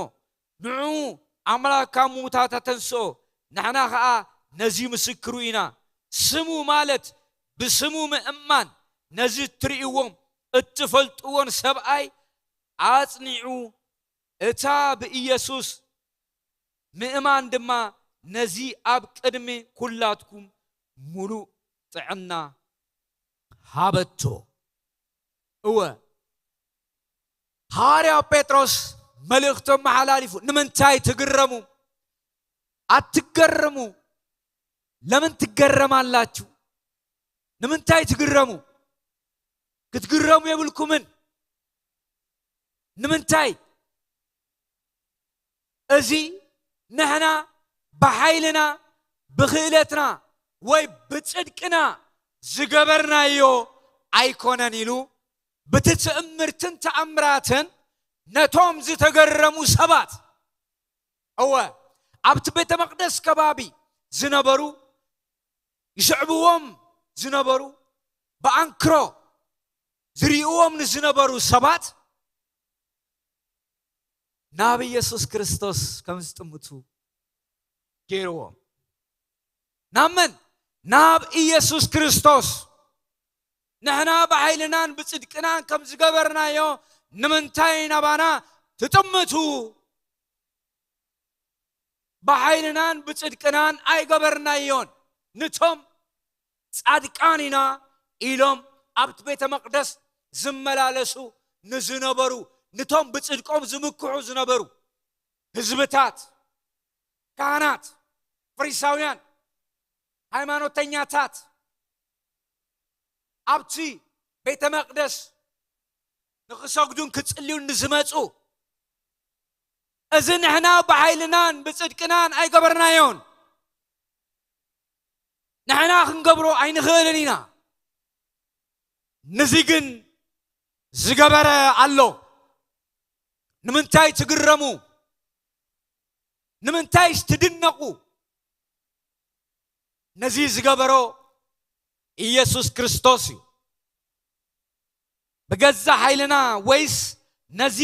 ንዕኡ ኣምላኽ ካብ ምዉታት ኣተንስኦ፣ ንሕና ኸኣ ነዚ ምስክሩ ኢና። ስሙ፣ ማለት ብስሙ ምእማን፣ ነዚ እትርእይዎን እትፈልጥዎን ሰብኣይ ኣጽኒዑ፣ እታ ብኢየሱስ ምእማን ድማ ነዚ ኣብ ቅድሚ ኵላትኩም ምሉእ ጥዕና ሃበቶ። እወ፣ ሃዋርያው ጴጥሮስ መልእኽቱ ኣመሓላሊፉ። ንምንታይ ትግረሙ? ኣትገረሙ። ለምን ትገረማላችሁ? ንምንታይ ትግረሙ? ክትግረሙ የብልኩምን። ንምንታይ? እዚ ንሕና ብሓይልና፣ ብኽእለትና፣ ወይ ብጽድቅና ዝገበርናዮ ኣይኮነን ኢሉ፣ ብቲ ትእምርትን ተኣምራትን ነቶም ዝተገረሙ ሰባት፣ እወ፣ ኣብቲ ቤተ መቕደስ ከባቢ ዝነበሩ፣ ይስዕብዎም ዝነበሩ፣ ብኣንክሮ ዝርእይዎም ንዝነበሩ ሰባት፣ ናብ ኢየሱስ ክርስቶስ ከም ዝጥምቱ ገይርዎም። ናብ መን? ናብ ኢየሱስ ክርስቶስ። ንሕና ብሓይልናን ብጽድቅናን ከም ዝገበርናዮ ንምንታይ ናባና ትጥምቱ? ብሓይልናን ብጽድቅናን ኣይገበርናዮን። ንቶም ጻድቃን ኢና ኢሎም ኣብቲ ቤተ መቕደስ ዝመላለሱ ንዝነበሩ፣ ንቶም ብጽድቆም ዝምክሑ ዝነበሩ ህዝብታት፣ ካህናት፣ ፈሪሳውያን፣ ሃይማኖተኛታት፣ ኣብቲ ቤተ መቕደስ ንኽሰግዱን ክጽልዩን ንዝመጹ፣ እዚ ንሕና ብሓይልናን ብጽድቅናን ኣይገበርናዮን። ንሕና ክንገብሮ ኣይንኽእልን ኢና። ንዚ ግን ዝገበረ ኣሎ። ንምንታይ ትግረሙ? ንምንታይስ ትድነቑ? ነዚ ዝገበሮ ኢየሱስ ክርስቶስ እዩ። ብገዛ ሓይልና ወይስ ነዚ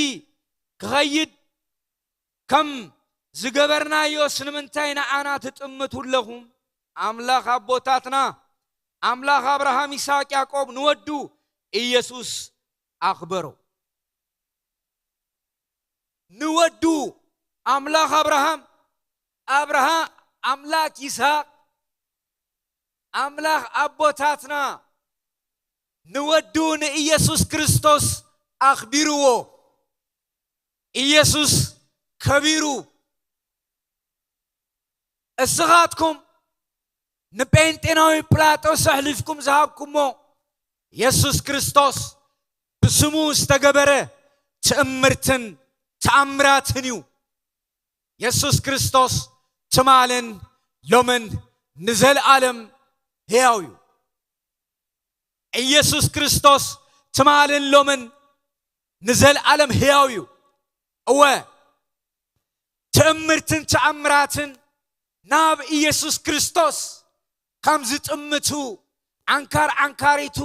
ክኸይድ ከም ዝገበርናዮስ ንምንታይ ንዓና ትጥምቱ ኣለኹም? ኣምላኽ ኣቦታትና፣ ኣምላኽ ኣብርሃም፣ ይስሐቅ፣ ያዕቆብ ንወዱ ኢየሱስ ኣኽበሮ። ንወዱ ኣምላኽ ኣብርሃም፣ ኣብርሃ-፣ ኣምላኽ ይስሐቅ፣ ኣምላኽ ኣቦታትና ንወዱ ንኢየሱስ ክርስቶስ ኣኽቢርዎ። ኢየሱስ ከቢሩ። እስኻትኩም ንጴንጤናዊ ጲላጦስ ኣሕሊፍኩም ዝሃብኩሞ፣ የሱስ ክርስቶስ ብስሙ ዝተገበረ ትእምርትን ተኣምራትን እዩ። የሱስ ክርስቶስ ትማልን ሎምን ንዘለኣለም ሕያው እዩ። ኢየሱስ ክርስቶስ ትማልን ሎምን ንዘለኣለም ሕያው እዩ። እወ፣ ትእምርትን ተኣምራትን ናብ ኢየሱስ ክርስቶስ ከም ዝጥምቱ፣ ዓንካር ዓንካሪቱ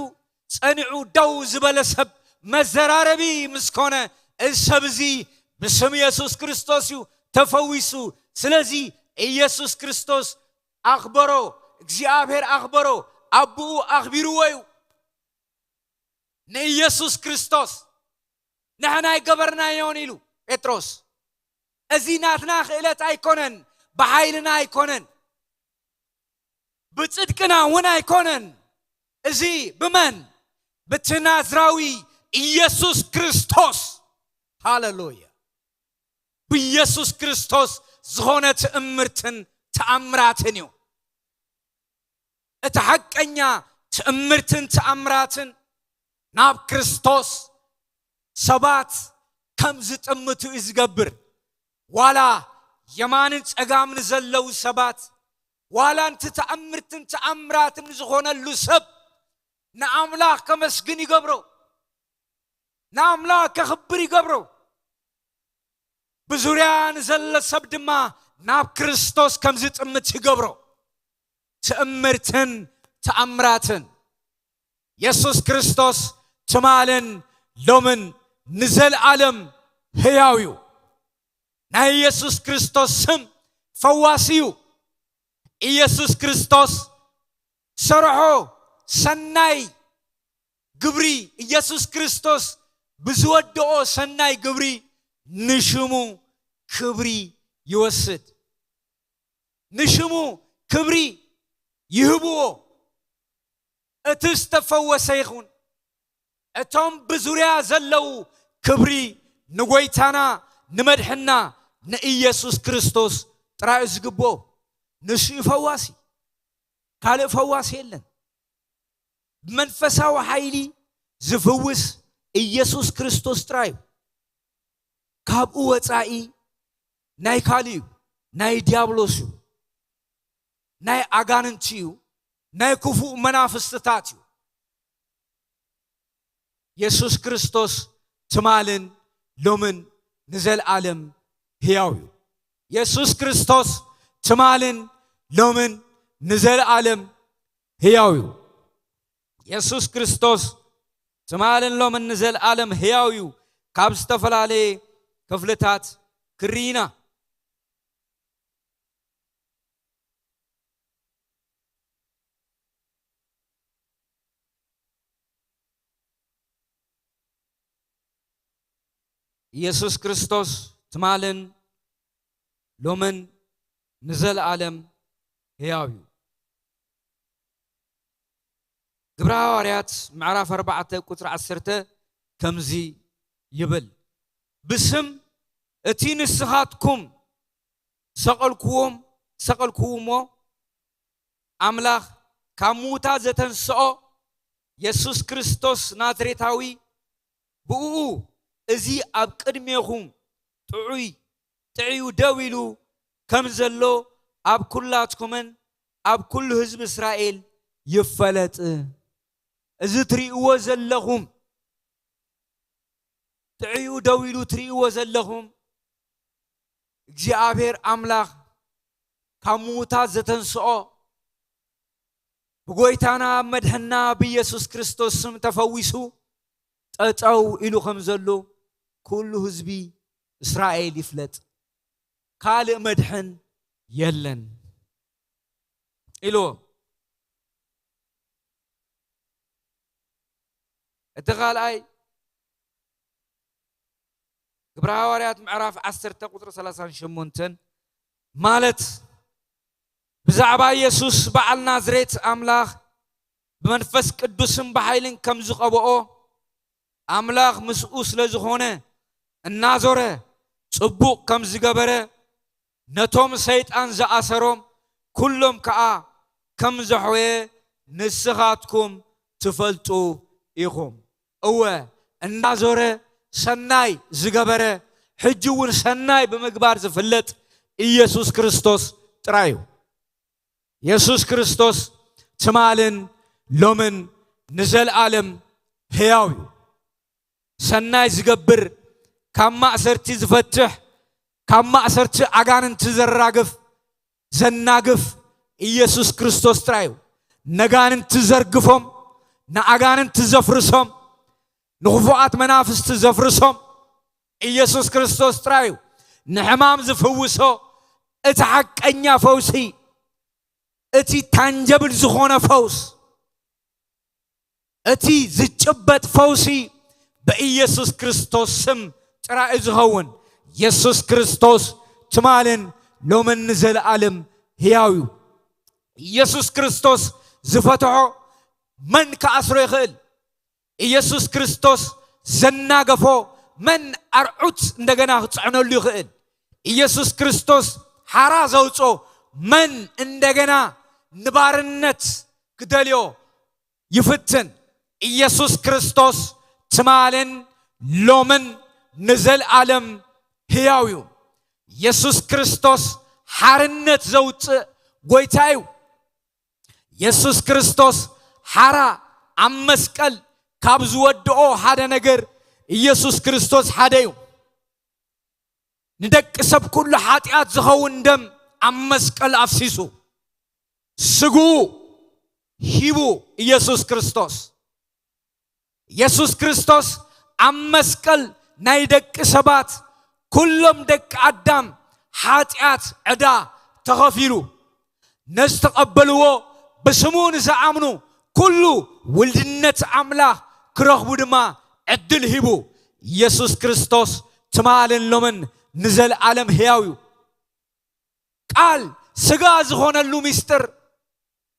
ጸኒዑ ደው ዝበለ ሰብ መዘራረቢ ምስ ኮነ፣ እዚ ሰብ እዚ ብስም ኢየሱስ ክርስቶስ እዩ ተፈዊሱ። ስለዚ ኢየሱስ ክርስቶስ ኣኽበሮ፣ እግዚኣብሔር ኣኽበሮ፣ ኣቦኡ ኣኽቢርዎ እዩ። ንኢየሱስ ክርስቶስ ንሕና ኣይገበርናዮን ኢሉ ጴጥሮስ። እዚ ናትና ክእለት ኣይኮነን፣ ብሓይልና ኣይኮነን፣ ብጽድቅና እውን ኣይኮነን። እዚ ብመን? ብቲ ናዝራዊ ኢየሱስ ክርስቶስ። ሃሌሉያ። ብኢየሱስ ክርስቶስ ዝኾነ ትእምርትን ተኣምራትን እዩ። እቲ ሓቀኛ ትእምርትን ተኣምራትን ናብ ክርስቶስ ሰባት ከም ዝጥምቱ እዩ ዝገብር። ዋላ የማንን ጸጋምን ዘለዉ ሰባት፣ ዋላንቲ ተኣምርትን ተኣምራትን ዝኾነሉ ሰብ ንኣምላኽ ከመስግን ይገብሮ፣ ንኣምላኽ ከኽብር ይገብሮ። ብዙርያ ንዘሎ ሰብ ድማ ናብ ክርስቶስ ከም ዝጥምት ይገብሮ። ትእምርትን ተኣምራትን። የሱስ ክርስቶስ ትማልን ሎምን ንዘለኣለም ሕያው እዩ። ናይ የሱስ ክርስቶስ ስም ፈዋሲ እዩ። ኢየሱስ ክርስቶስ ሰርሖ ሰናይ ግብሪ፣ ኢየሱስ ክርስቶስ ብዝወደኦ ሰናይ ግብሪ ንሽሙ ክብሪ ይወስድ። ንሽሙ ክብሪ ይህብዎ። እቲ ዝተፈወሰ ይኹን። እቶም ብዙርያ ዘለዉ ክብሪ ንጎይታና ንመድሕና ንኢየሱስ ክርስቶስ ጥራይ እዩ ዝግብኦ። ንሱ እዩ ፈዋሲ፣ ካልእ ፈዋሲ የለን። ብመንፈሳዊ ሓይሊ ዝፍውስ ኢየሱስ ክርስቶስ ጥራይ እዩ። ካብኡ ወጻኢ ናይ ካልእ እዩ፣ ናይ ዲያብሎስ እዩ፣ ናይ ኣጋንንቲ እዩ፣ ናይ ክፉእ መናፍስትታት እዩ። የሱስ ክርስቶስ ትማልን ሎምን ንዘለኣለም ህያው እዩ። የሱስ ክርስቶስ ትማልን ሎምን ንዘለኣለም ህያው እዩ። የሱስ ክርስቶስ ትማልን ሎምን ንዘለኣለም ህያው እዩ። ካብ ዝተፈላለየ ክፍልታት ክርኢና። ኢየሱስ ክርስቶስ ትማልን ሎምን ንዘለኣለም ህያው እዩ። ግብረ ሃዋርያት ምዕራፍ ኣርባዕተ ቁጽሪ ዓሰርተ ከምዚ ይብል፣ ብስም እቲ ንስኻትኩም ሰቐልክዎም፣ ሰቐልክውሞ ኣምላኽ ካብ ምዉታት ዘተንስኦ የሱስ ክርስቶስ ናዝሬታዊ፣ ብእኡ እዚ ኣብ ቅድሜኹም ጥዑይ፣ ጥዕዩ ደው ኢሉ ከም ዘሎ ኣብ ኩላትኩምን ኣብ ኩሉ ህዝቢ እስራኤል ይፈለጥ። እዚ ትርእይዎ ዘለኹም፣ ጥዕዩ ደው ኢሉ ትርእይዎ ዘለኹም፣ እግዚኣብሔር ኣምላኽ ካብ ምዉታት ዘተንስኦ፣ ብጎይታና ኣብ መድሕና ብኢየሱስ ክርስቶስ ስም ተፈዊሱ ጠጠው ኢሉ ከም ዘሎ ኩሉ ህዝቢ እስራኤል ይፍለጥ። ካልእ መድሕን የለን ኢልዎ። እቲ ካልኣይ ግብረ ሃዋርያት ምዕራፍ ዓሰርተ ቁጽሪ ሰላሳን ሸሞንተን ማለት ብዛዕባ ኢየሱስ በዓል ናዝሬት ኣምላኽ ብመንፈስ ቅዱስን ብሓይልን ከም ዝቐብኦ ኣምላኽ ምስኡ ስለ ዝኾነ እናዞረ ጽቡቕ ከም ዝገበረ ነቶም ሰይጣን ዝኣሰሮም ኩሎም ከኣ ከም ዘሕወየ ንስኻትኩም ትፈልጡ ኢኹም። እወ፣ እናዞረ ሰናይ ዝገበረ፣ ሕጂ እውን ሰናይ ብምግባር ዝፍለጥ ኢየሱስ ክርስቶስ ጥራይ እዩ። ኢየሱስ ክርስቶስ ትማልን ሎምን ንዘለኣለም ሕያው እዩ። ሰናይ ዝገብር፣ ካብ ማእሰርቲ ዝፈትሕ፣ ካብ ማእሰርቲ ኣጋንንቲ ዘራግፍ፣ ዘናግፍ ኢየሱስ ክርስቶስ ጥራይ እዩ። ነጋንንቲ ዘርግፎም፣ ንኣጋንንቲ ዘፍርሶም፣ ንኽፉኣት መናፍስቲ ዘፍርሶም ኢየሱስ ክርስቶስ ጥራይ እዩ። ንሕማም ዝፍውሶ፣ እቲ ሓቀኛ ፈውሲ፣ እቲ ታንጀብል ዝኾነ ፈውስ፣ እቲ ዝጭበጥ ፈውሲ ብኢየሱስ ክርስቶስ ስም ጥራይ እዩ ዝኸውን። ኢየሱስ ክርስቶስ ትማልን ሎምን ንዘለኣለም ህያው እዩ። ኢየሱስ ክርስቶስ ዝፈትሖ መን ክኣስሮ ይኽእል? ኢየሱስ ክርስቶስ ዘናገፎ መን ኣርዑት እንደገና ክጽዕነሉ ይኽእል? ኢየሱስ ክርስቶስ ሓራ ዘውጾ መን እንደገና ንባርነት ክደልዮ ይፍትን? ኢየሱስ ክርስቶስ ትማልን ሎምን ንዘለኣለም ህያው እዩ። ኢየሱስ ክርስቶስ ሓርነት ዘውጽእ ጎይታ እዩ። ኢየሱስ ክርስቶስ ሓራ ኣብ መስቀል ካብ ዝወድኦ ሓደ ነገር ኢየሱስ ክርስቶስ ሓደ እዩ። ንደቂ ሰብ ኩሉ ሓጢኣት ዝኸውን ደም ኣብ መስቀል ኣፍሲሱ፣ ስግኡ ሂቡ ኢየሱስ ክርስቶስ። ኢየሱስ ክርስቶስ ኣብ መስቀል ናይ ደቂ ሰባት፣ ኩሎም ደቂ ኣዳም ሓጢኣት ዕዳ ተኸፊሉ። ነዝተቐበልዎ፣ ብስሙ ንዝኣምኑ ኩሉ ውልድነት ኣምላኽ ክረኽቡ ድማ ዕድል ሂቡ። ኢየሱስ ክርስቶስ ትማልን ሎምን ንዘለኣለም ሕያው እዩ። ቃል ስጋ ዝኾነሉ ምስጢር፣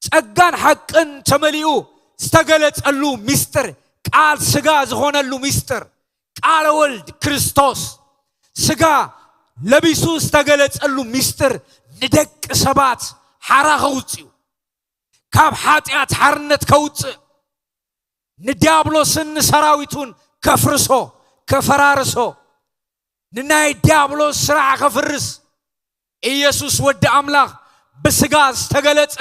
ጸጋን ሓቅን ተመሊኡ ዝተገለጸሉ ምስጢር፣ ቃል ስጋ ዝኾነሉ ምስጢር፣ ቃለ ወልድ ክርስቶስ ስጋ ለቢሱ ዝተገለጸሉ ምስጢር ንደቂ ሰባት ሓራ ከውጽእ እዩ። ካብ ሓጢኣት ሓርነት ከውጽእ፣ ንዲያብሎስን ንሰራዊቱን ከፍርሶ፣ ከፈራርሶ፣ ንናይ ዲያብሎስ ስራሕ ከፍርስ፣ ኢየሱስ ወዲ ኣምላኽ ብስጋ ዝተገለጸ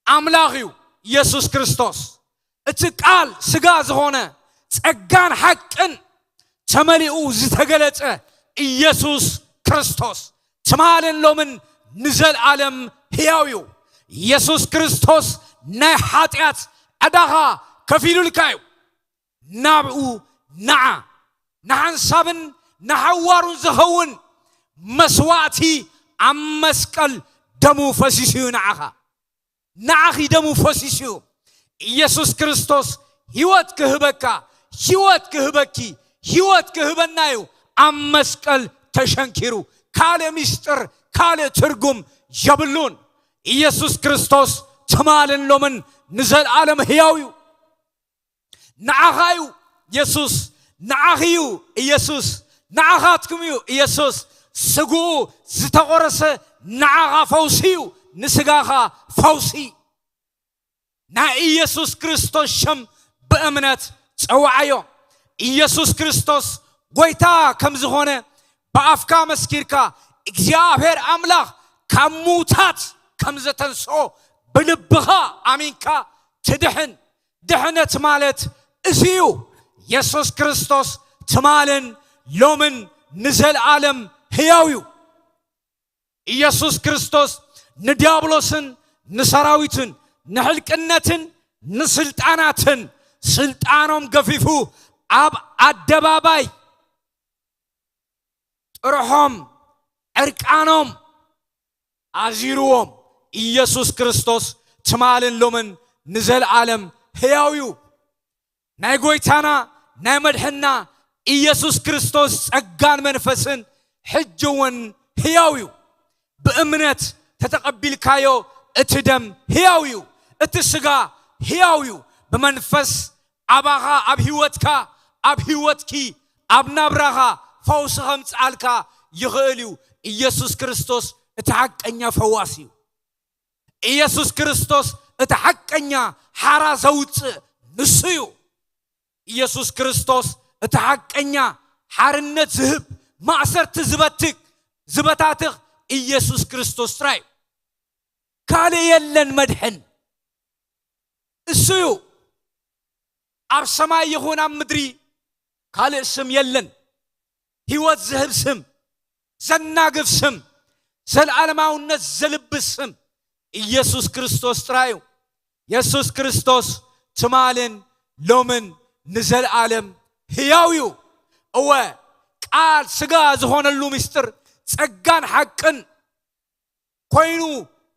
ኣምላኽ እዩ። ኢየሱስ ክርስቶስ እቲ ቃል ስጋ ዝኾነ፣ ጸጋን ሓቅን ተመሊኡ ዝተገለጸ ኢየሱስ ክርስቶስ ትማልን ሎምን ንዘልኣለም ህያው እዩ። ኢየሱስ ክርስቶስ ናይ ሓጢኣት ዕዳኻ ከፊሉልካ እዩ። ናብኡ ንዓ። ንሓንሳብን ንሓዋሩን ዝኸውን መስዋእቲ ኣብ መስቀል ደሙ ፈሲሱ እዩ ንዓኻ። ንዓኺ ደሙ ፈሲሱ እዩ። ኢየሱስ ክርስቶስ ህይወት ክህበካ፣ ህይወት ክህበኪ፣ ህይወት ክህበና እዩ ኣብ መስቀል ተሸንኪሩ። ካልእ ምስጢር፣ ካልእ ትርጉም የብሉን። ኢየሱስ ክርስቶስ ትማልን ሎምን ንዘልኣለም ህያው እዩ። ንዓኻ እዩ ኢየሱስ፣ ንዓኺ እዩ ኢየሱስ፣ ንዓኻትኩም እዩ ኢየሱስ። ስግኡ ዝተቖረሰ ንዓኻ ፈውሲ እዩ፣ ንስጋኻ ፈውሲ። ናይ ኢየሱስ ክርስቶስ ሽም ብእምነት ጸውዓዮ። ኢየሱስ ክርስቶስ ጎይታ ከም ዝኾነ ብኣፍካ መስኪርካ፣ እግዚኣብሔር ኣምላኽ ካብ ምዉታት ከም ዘተንስኦ ብልብኻ ኣሚንካ ትድሕን። ድሕነት ማለት እዚ እዩ። የሱስ ክርስቶስ ትማልን ሎምን ንዘለኣለም ህያው እዩ። ኢየሱስ ክርስቶስ ንዲያብሎስን ንሰራዊቱን ንሕልቅነትን ንስልጣናትን ስልጣኖም ገፊፉ ኣብ ኣደባባይ ጥርሖም ዕርቃኖም ኣዚርዎም። ኢየሱስ ክርስቶስ ትማልን ሎምን ንዘለኣለም ህያው እዩ። ናይ ጎይታና ናይ መድሕና ኢየሱስ ክርስቶስ ጸጋን መንፈስን ሕጂ እውን ህያው እዩ። ብእምነት ተተቐቢልካዮ እቲ ደም ህያው እዩ። እቲ ስጋ ህያው እዩ። ብመንፈስ ኣባኻ ኣብ ህይወትካ ኣብ ህይወትኪ ኣብ ናብራኻ ፈውሲ ከምጽኣልካ ይኽእል እዩ። ኢየሱስ ክርስቶስ እቲ ሓቀኛ ፈዋስ እዩ። ኢየሱስ ክርስቶስ እቲ ሓቀኛ ሓራ ዘውጽእ ንሱ እዩ። ኢየሱስ ክርስቶስ እቲ ሓቀኛ ሓርነት ዝህብ ማእሰርቲ ዝበትክ ዝበታትኽ ኢየሱስ ክርስቶስ ጥራይ እዩ። ካልእ የለን መድሕን እሱ እዩ። ኣብ ሰማይ ይኹን ኣብ ምድሪ ካልእ ስም የለን። ህይወት ዝህብ ስም፣ ዘናግፍ ስም፣ ዘለዓለማውነት ዘልብስ ስም ኢየሱስ ክርስቶስ ጥራይ እዩ። የሱስ ክርስቶስ ትማልን ሎምን ንዘለኣለም ህያው እዩ። እወ ቃል ስጋ ዝኾነሉ ምስጢር ጸጋን ሓቅን ኮይኑ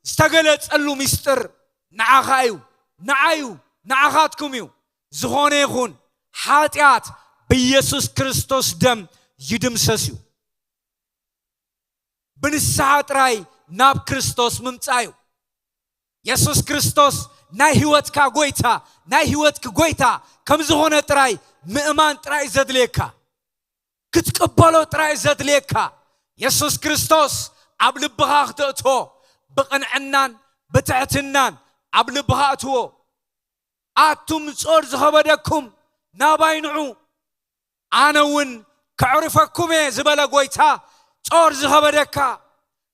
ዝተገለጸሉ ምስጢር ንዓኻ እዩ፣ ንዓይ እዩ፣ ንዓኻትኩም እዩ። ዝኾነ ይኹን ሓጢኣት ብኢየሱስ ክርስቶስ ደም ይድምሰስ እዩ። ብንስሓ ጥራይ ናብ ክርስቶስ ምምጻእ እዩ። የሱስ ክርስቶስ ናይ ህይወትካ ጎይታ፣ ናይ ህይወትኪ ጎይታ ከም ዝኾነ ጥራይ ምእማን ጥራይ ዘድልየካ። ክትቅበሎ ጥራይ ዘድልየካ የሱስ ክርስቶስ ኣብ ልብኻ ክተእትዎ ብቕንዕናን ብትሕትናን ኣብ ልብኻ እትዎ። ኣቱም ጾር ዝኸበደኩም ናባይ ንዑ ኣነ እውን ከዕርፈኩም እየ ዝበለ ጎይታ ጾር ዝኸበደካ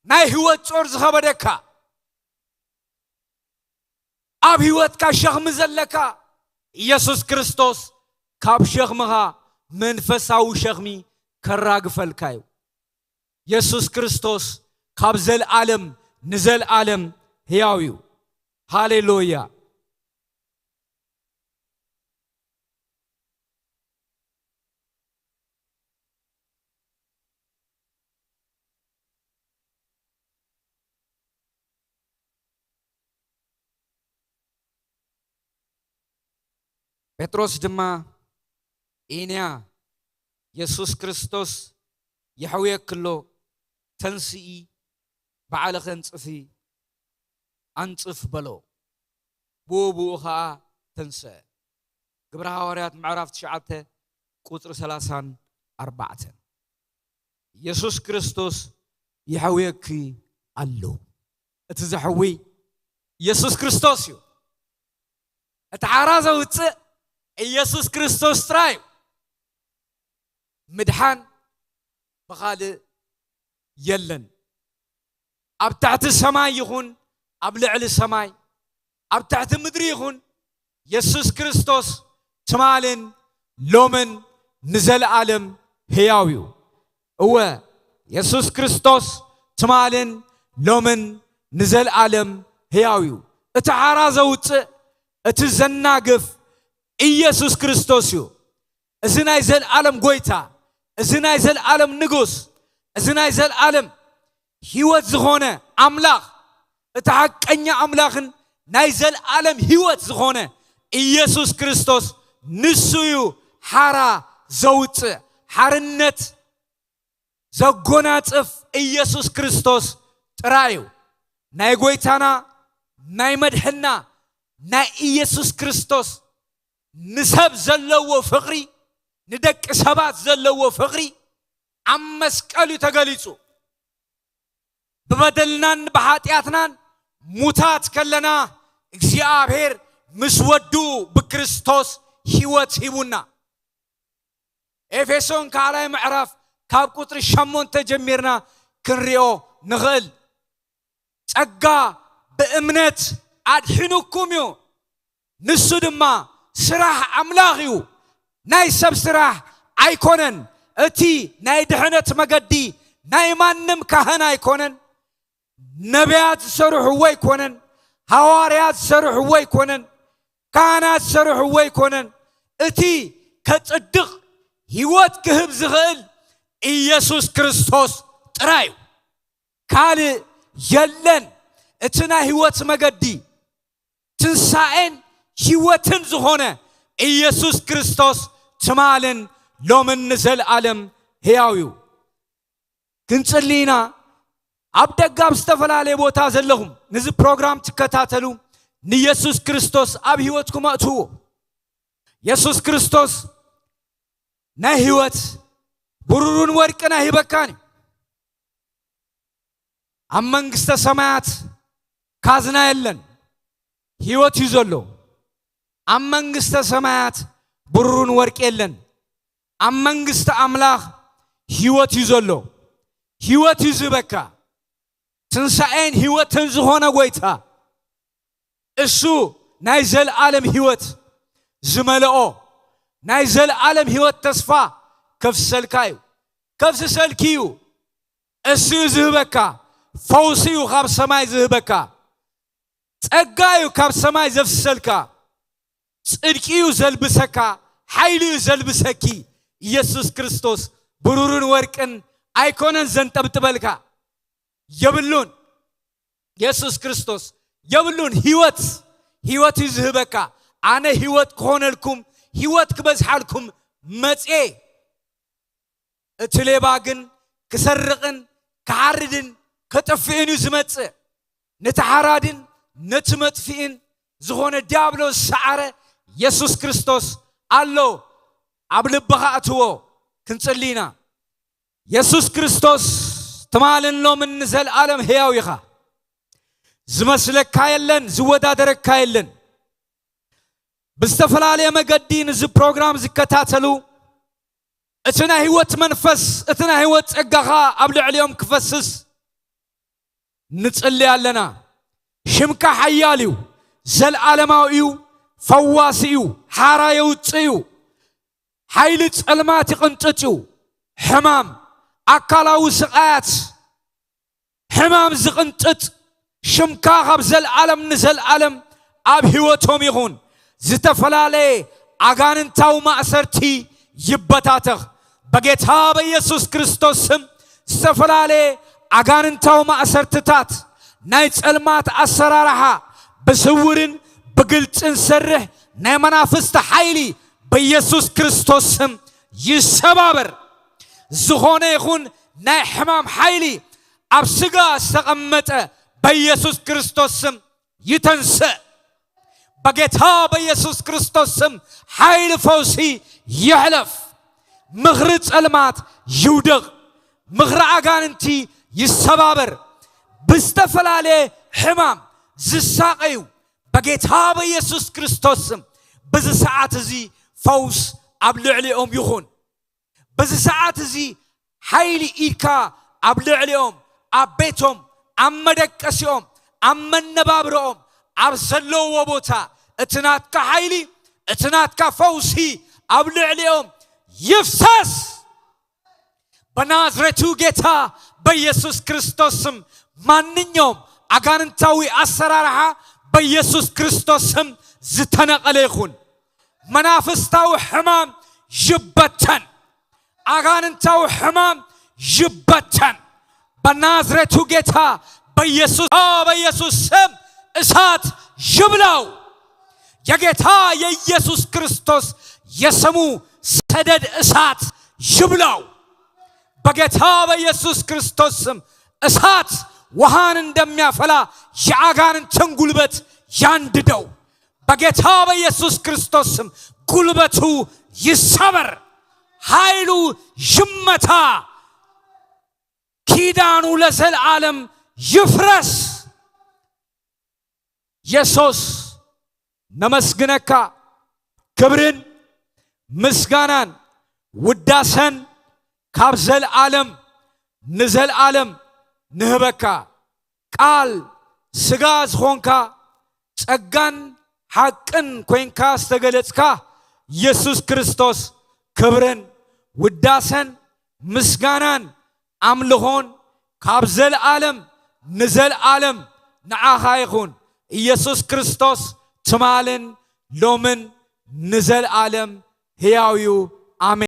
ናይ ህይወት ጾር ዝኸበደካ ኣብ ህይወትካ ሸኽሚ ዘለካ ኢየሱስ ክርስቶስ ካብ ሸኽምኻ መንፈሳዊ ሸኽሚ ከራግፈልካ እዩ። የሱስ ክርስቶስ ካብ ዘልኣለም ንዘልኣለም ህያው እዩ። ሃሌሉያ። ጴጥሮስ ድማ ኢንያ የሱስ ክርስቶስ የሕውየክሎ ተንስኢ ባዕልኸ ኣንጽፊ ኣንጽፍ በሎ። ብኡ ብኡ ኸዓ ተንስአ። ግብረ ሃዋርያት ምዕራፍ ትሽዓተ ቁፅሪ ሰላሳን ኣርባዕተን። ኢየሱስ ክርስቶስ ይሐውየኪ ኣሎ። እቲ ዘሐዊ ኢየሱስ ክርስቶስ እዩ። እቲ ሓራ ዘውፅእ ኢየሱስ ክርስቶስ ጥራይ እዩ። ምድሓን ብኻልእ የለን። ኣብ ትሕቲ ሰማይ ይኹን ኣብ ልዕሊ ሰማይ፣ ኣብ ትሕቲ ምድሪ ይኹን፣ የሱስ ክርስቶስ ትማልን ሎምን ንዘለኣለም ህያው እዩ። እወ፣ የሱስ ክርስቶስ ትማልን ሎምን ንዘለኣለም ህያው እዩ። እቲ ሓራ ዘውፅእ፣ እቲ ዘናግፍ ኢየሱስ ክርስቶስ እዩ። እዚ ናይ ዘልኣለም ጎይታ፣ እዚ ናይ ዘልኣለም ንጉስ፣ እዚ ናይ ዘልኣለም ህይወት ዝኾነ ኣምላኽ፣ እቲ ሓቀኛ ኣምላኽን ናይ ዘልኣለም ህይወት ዝኾነ ኢየሱስ ክርስቶስ፣ ንሱ እዩ ሓራ ዘውፅእ፣ ሓርነት ዘጎናጽፍ ኢየሱስ ክርስቶስ ጥራይ እዩ። ናይ ጎይታና፣ ናይ መድሕና፣ ናይ ኢየሱስ ክርስቶስ ንሰብ ዘለዎ ፍቕሪ፣ ንደቂ ሰባት ዘለዎ ፍቕሪ ኣብ መስቀል እዩ ተገሊጹ። ብበደልናን ብሓጢኣትናን ሙታት ከለና፣ እግዚኣብሔር ምስ ወዱ ብክርስቶስ ህይወት ሂቡና። ኤፌሶን ካልኣይ ምዕራፍ ካብ ቁጽሪ ሸሞንተ ጀሚርና ክንሪኦ ንኽእል። ጸጋ ብእምነት ኣድሒኑኩም እዩ። ንሱ ድማ ስራሕ ኣምላኽ እዩ፣ ናይ ሰብ ስራሕ ኣይኮነን። እቲ ናይ ድሕነት መገዲ ናይ ማንም ካህን ኣይኮነን። ነቢያት ዝሰርሕዎ ኣይኮነን፣ ሃዋርያት ዝሰርሕዎ ኣይኮነን፣ ካህናት ዝሰርሕዎ ኣይኮነን። እቲ ከጽድቕ፣ ህይወት ክህብ ዝኽእል ኢየሱስ ክርስቶስ ጥራይ እዩ። ካልእ የለን። እቲ ናይ ህይወት መገዲ፣ ትንሳኤን ህይወትን ዝኾነ ኢየሱስ ክርስቶስ ትማልን ሎምን ንዘለኣለም ህያው እዩ። ክንጽሊ ኢና። ኣብ ደገ ኣብ ዝተፈላለየ ቦታ ዘለኹም ነዚ ፕሮግራም ትከታተሉ፣ ንየሱስ ክርስቶስ ኣብ ህይወትኩም ኣእትውዎ። የሱስ ክርስቶስ ናይ ህይወት ብሩርን ወርቅን ኣይህበካን እዩ። ኣብ መንግስተ ሰማያት ካዝና የለን፣ ህይወት እዩ ዘሎ። ኣብ መንግስተ ሰማያት ብሩርን ወርቂ የለን። ኣብ መንግስቲ ኣምላኽ ህይወት እዩ ዘሎ። ህይወት እዩ ዝህበካ። ትንሳኤን ህይወትን ዝኾነ ጎይታ፣ እሱ ናይ ዘለኣለም ህይወት ዝመልኦ፣ ናይ ዘለኣለም ህይወት ተስፋ ከፍሰልካ እዩ። ከፍስሰልኪ እዩ። እሱ እዩ ዝህበካ። ፈውሲ እዩ ካብ ሰማይ ዝህበካ። ጸጋ እዩ ካብ ሰማይ ዘፍስሰልካ። ጽድቂ እዩ ዘልብሰካ። ሓይሊ እዩ ዘልብሰኪ። ኢየሱስ ክርስቶስ ብሩርን ወርቅን ኣይኮነን ዘንጠብጥበልካ። የብሉን። የሱስ ክርስቶስ የብሉን። ህይወት፣ ህይወት እዩ ዝህበካ። ኣነ ህይወት ክኾነልኩም፣ ህይወት ክበዝሓልኩም መጽኤ። እቲ ሌባ ግን ክሰርቕን ክሓርድን ከጥፍእን እዩ ዝመጽእ። ነቲ ሓራድን ነቲ መጥፍእን ዝኾነ ዲያብሎስ ዝሰዓረ የሱስ ክርስቶስ ኣሎ። ኣብ ልብኻ ኣትዎ። ክንጽሊ ኢና። የሱስ ክርስቶስ ትማልን ሎምን ንዘለኣለም ህያው ኢኻ። ዝመስለካ የለን፣ ዝወዳደረካ የለን። ብዝተፈላለየ መገዲ ንዚ ፕሮግራም ዝከታተሉ፣ እቲ ናይ ህይወት መንፈስ፣ እቲ ናይ ህይወት ጸጋኻ ኣብ ልዕሊኦም ክፈስስ ንጽሊ ኣለና። ሽምካ ሓያል እዩ፣ ዘለኣለማዊ እዩ፣ ፈዋሲ እዩ፣ ሓራ የውጽእ እዩ። ሓይሊ ጸልማት ይቕንጥጥ እዩ። ሕማም፣ ኣካላዊ ስቓያት፣ ሕማም ዝቕንጥጥ ሽምካ ካብ ዘለኣለም ንዘለኣለም ኣብ ህይወቶም ይኹን። ዝተፈላለየ ኣጋንንታዊ ማእሰርቲ ይበታተኽ። በጌታ በኢየሱስ ክርስቶስ ስም ዝተፈላለየ ኣጋንንታዊ ማእሰርትታት፣ ናይ ጸልማት ኣሰራርሓ፣ ብስውርን ብግልጽን ዝሰርሕ ናይ መናፍስቲ ሓይሊ በኢየሱስ ክርስቶስ ስም ይሰባበር። ዝኾነ ይኹን ናይ ሕማም ሓይሊ ኣብ ስጋ ዝተቐመጠ በኢየሱስ ክርስቶስ ስም ይተንስእ። በጌታ በኢየሱስ ክርስቶስ ስም ሓይሊ ፈውሲ ይሕለፍ። ምኽሪ ጸልማት ይውደቕ። ምኽሪ ኣጋንንቲ ይሰባበር። ብዝተፈላለየ ሕማም ዝሳቐዩ በጌታ በኢየሱስ ክርስቶስ ስም በዚ ሰዓት እዚ ፈውስ ኣብ ልዕሊኦም ይኹን። በዚ ሰዓት እዚ ሓይሊ ኢድካ ኣብ ልዕሊኦም፣ ኣብ ቤቶም፣ ኣብ መደቀሲኦም፣ ኣብ መነባብሮኦም፣ ኣብ ዘለውዎ ቦታ እቲ ናትካ ሓይሊ፣ እቲ ናትካ ፈውሲ ኣብ ልዕሊኦም ይፍሰስ። በናዝሬቱ ጌታ በኢየሱስ ክርስቶስ ስም ማንኛውም ኣጋንንታዊ ኣሰራርሓ በኢየሱስ ክርስቶስ ስም ዝተነቐለ ይኹን። መናፍስታዊ ሕማም ይበተን። ኣጋንንታዊ ሕማም ይበተን። በናዝሬቱ ጌታ በኢየሱስ በኢየሱስ ስም እሳት ይብላው። የጌታ የኢየሱስ ክርስቶስ የስሙ ሰደድ እሳት ይብላው። በጌታ በኢየሱስ ክርስቶስ ስም እሳት ውሃን እንደሚያፈላ የአጋንንትን ጉልበት ያንድደው። በጌታ በኢየሱስ ክርስቶስ ስም ጉልበቱ ይሰበር፣ ኃይሉ ይመታ፣ ኪዳኑ ለዘለዓለም ይፍረስ። የሱስ ነመስግነካ። ክብርን ምስጋናን ውዳሰን ካብ ዘልዓለም ንዘልዓለም ንህበካ። ቃል ስጋ ዝኾንካ ጸጋን ሓቅን ኮይንካ ዝተገለጽካ የሱስ ክርስቶስ ክብርን ውዳሰን ምስጋናን ኣምልኾን ካብ ዘልዓለም ንዘልዓለም ንዓኻ ይኹን። ኢየሱስ ክርስቶስ ትማልን ሎምን ንዘልዓለም ሕያው እዩ። ኣሜን።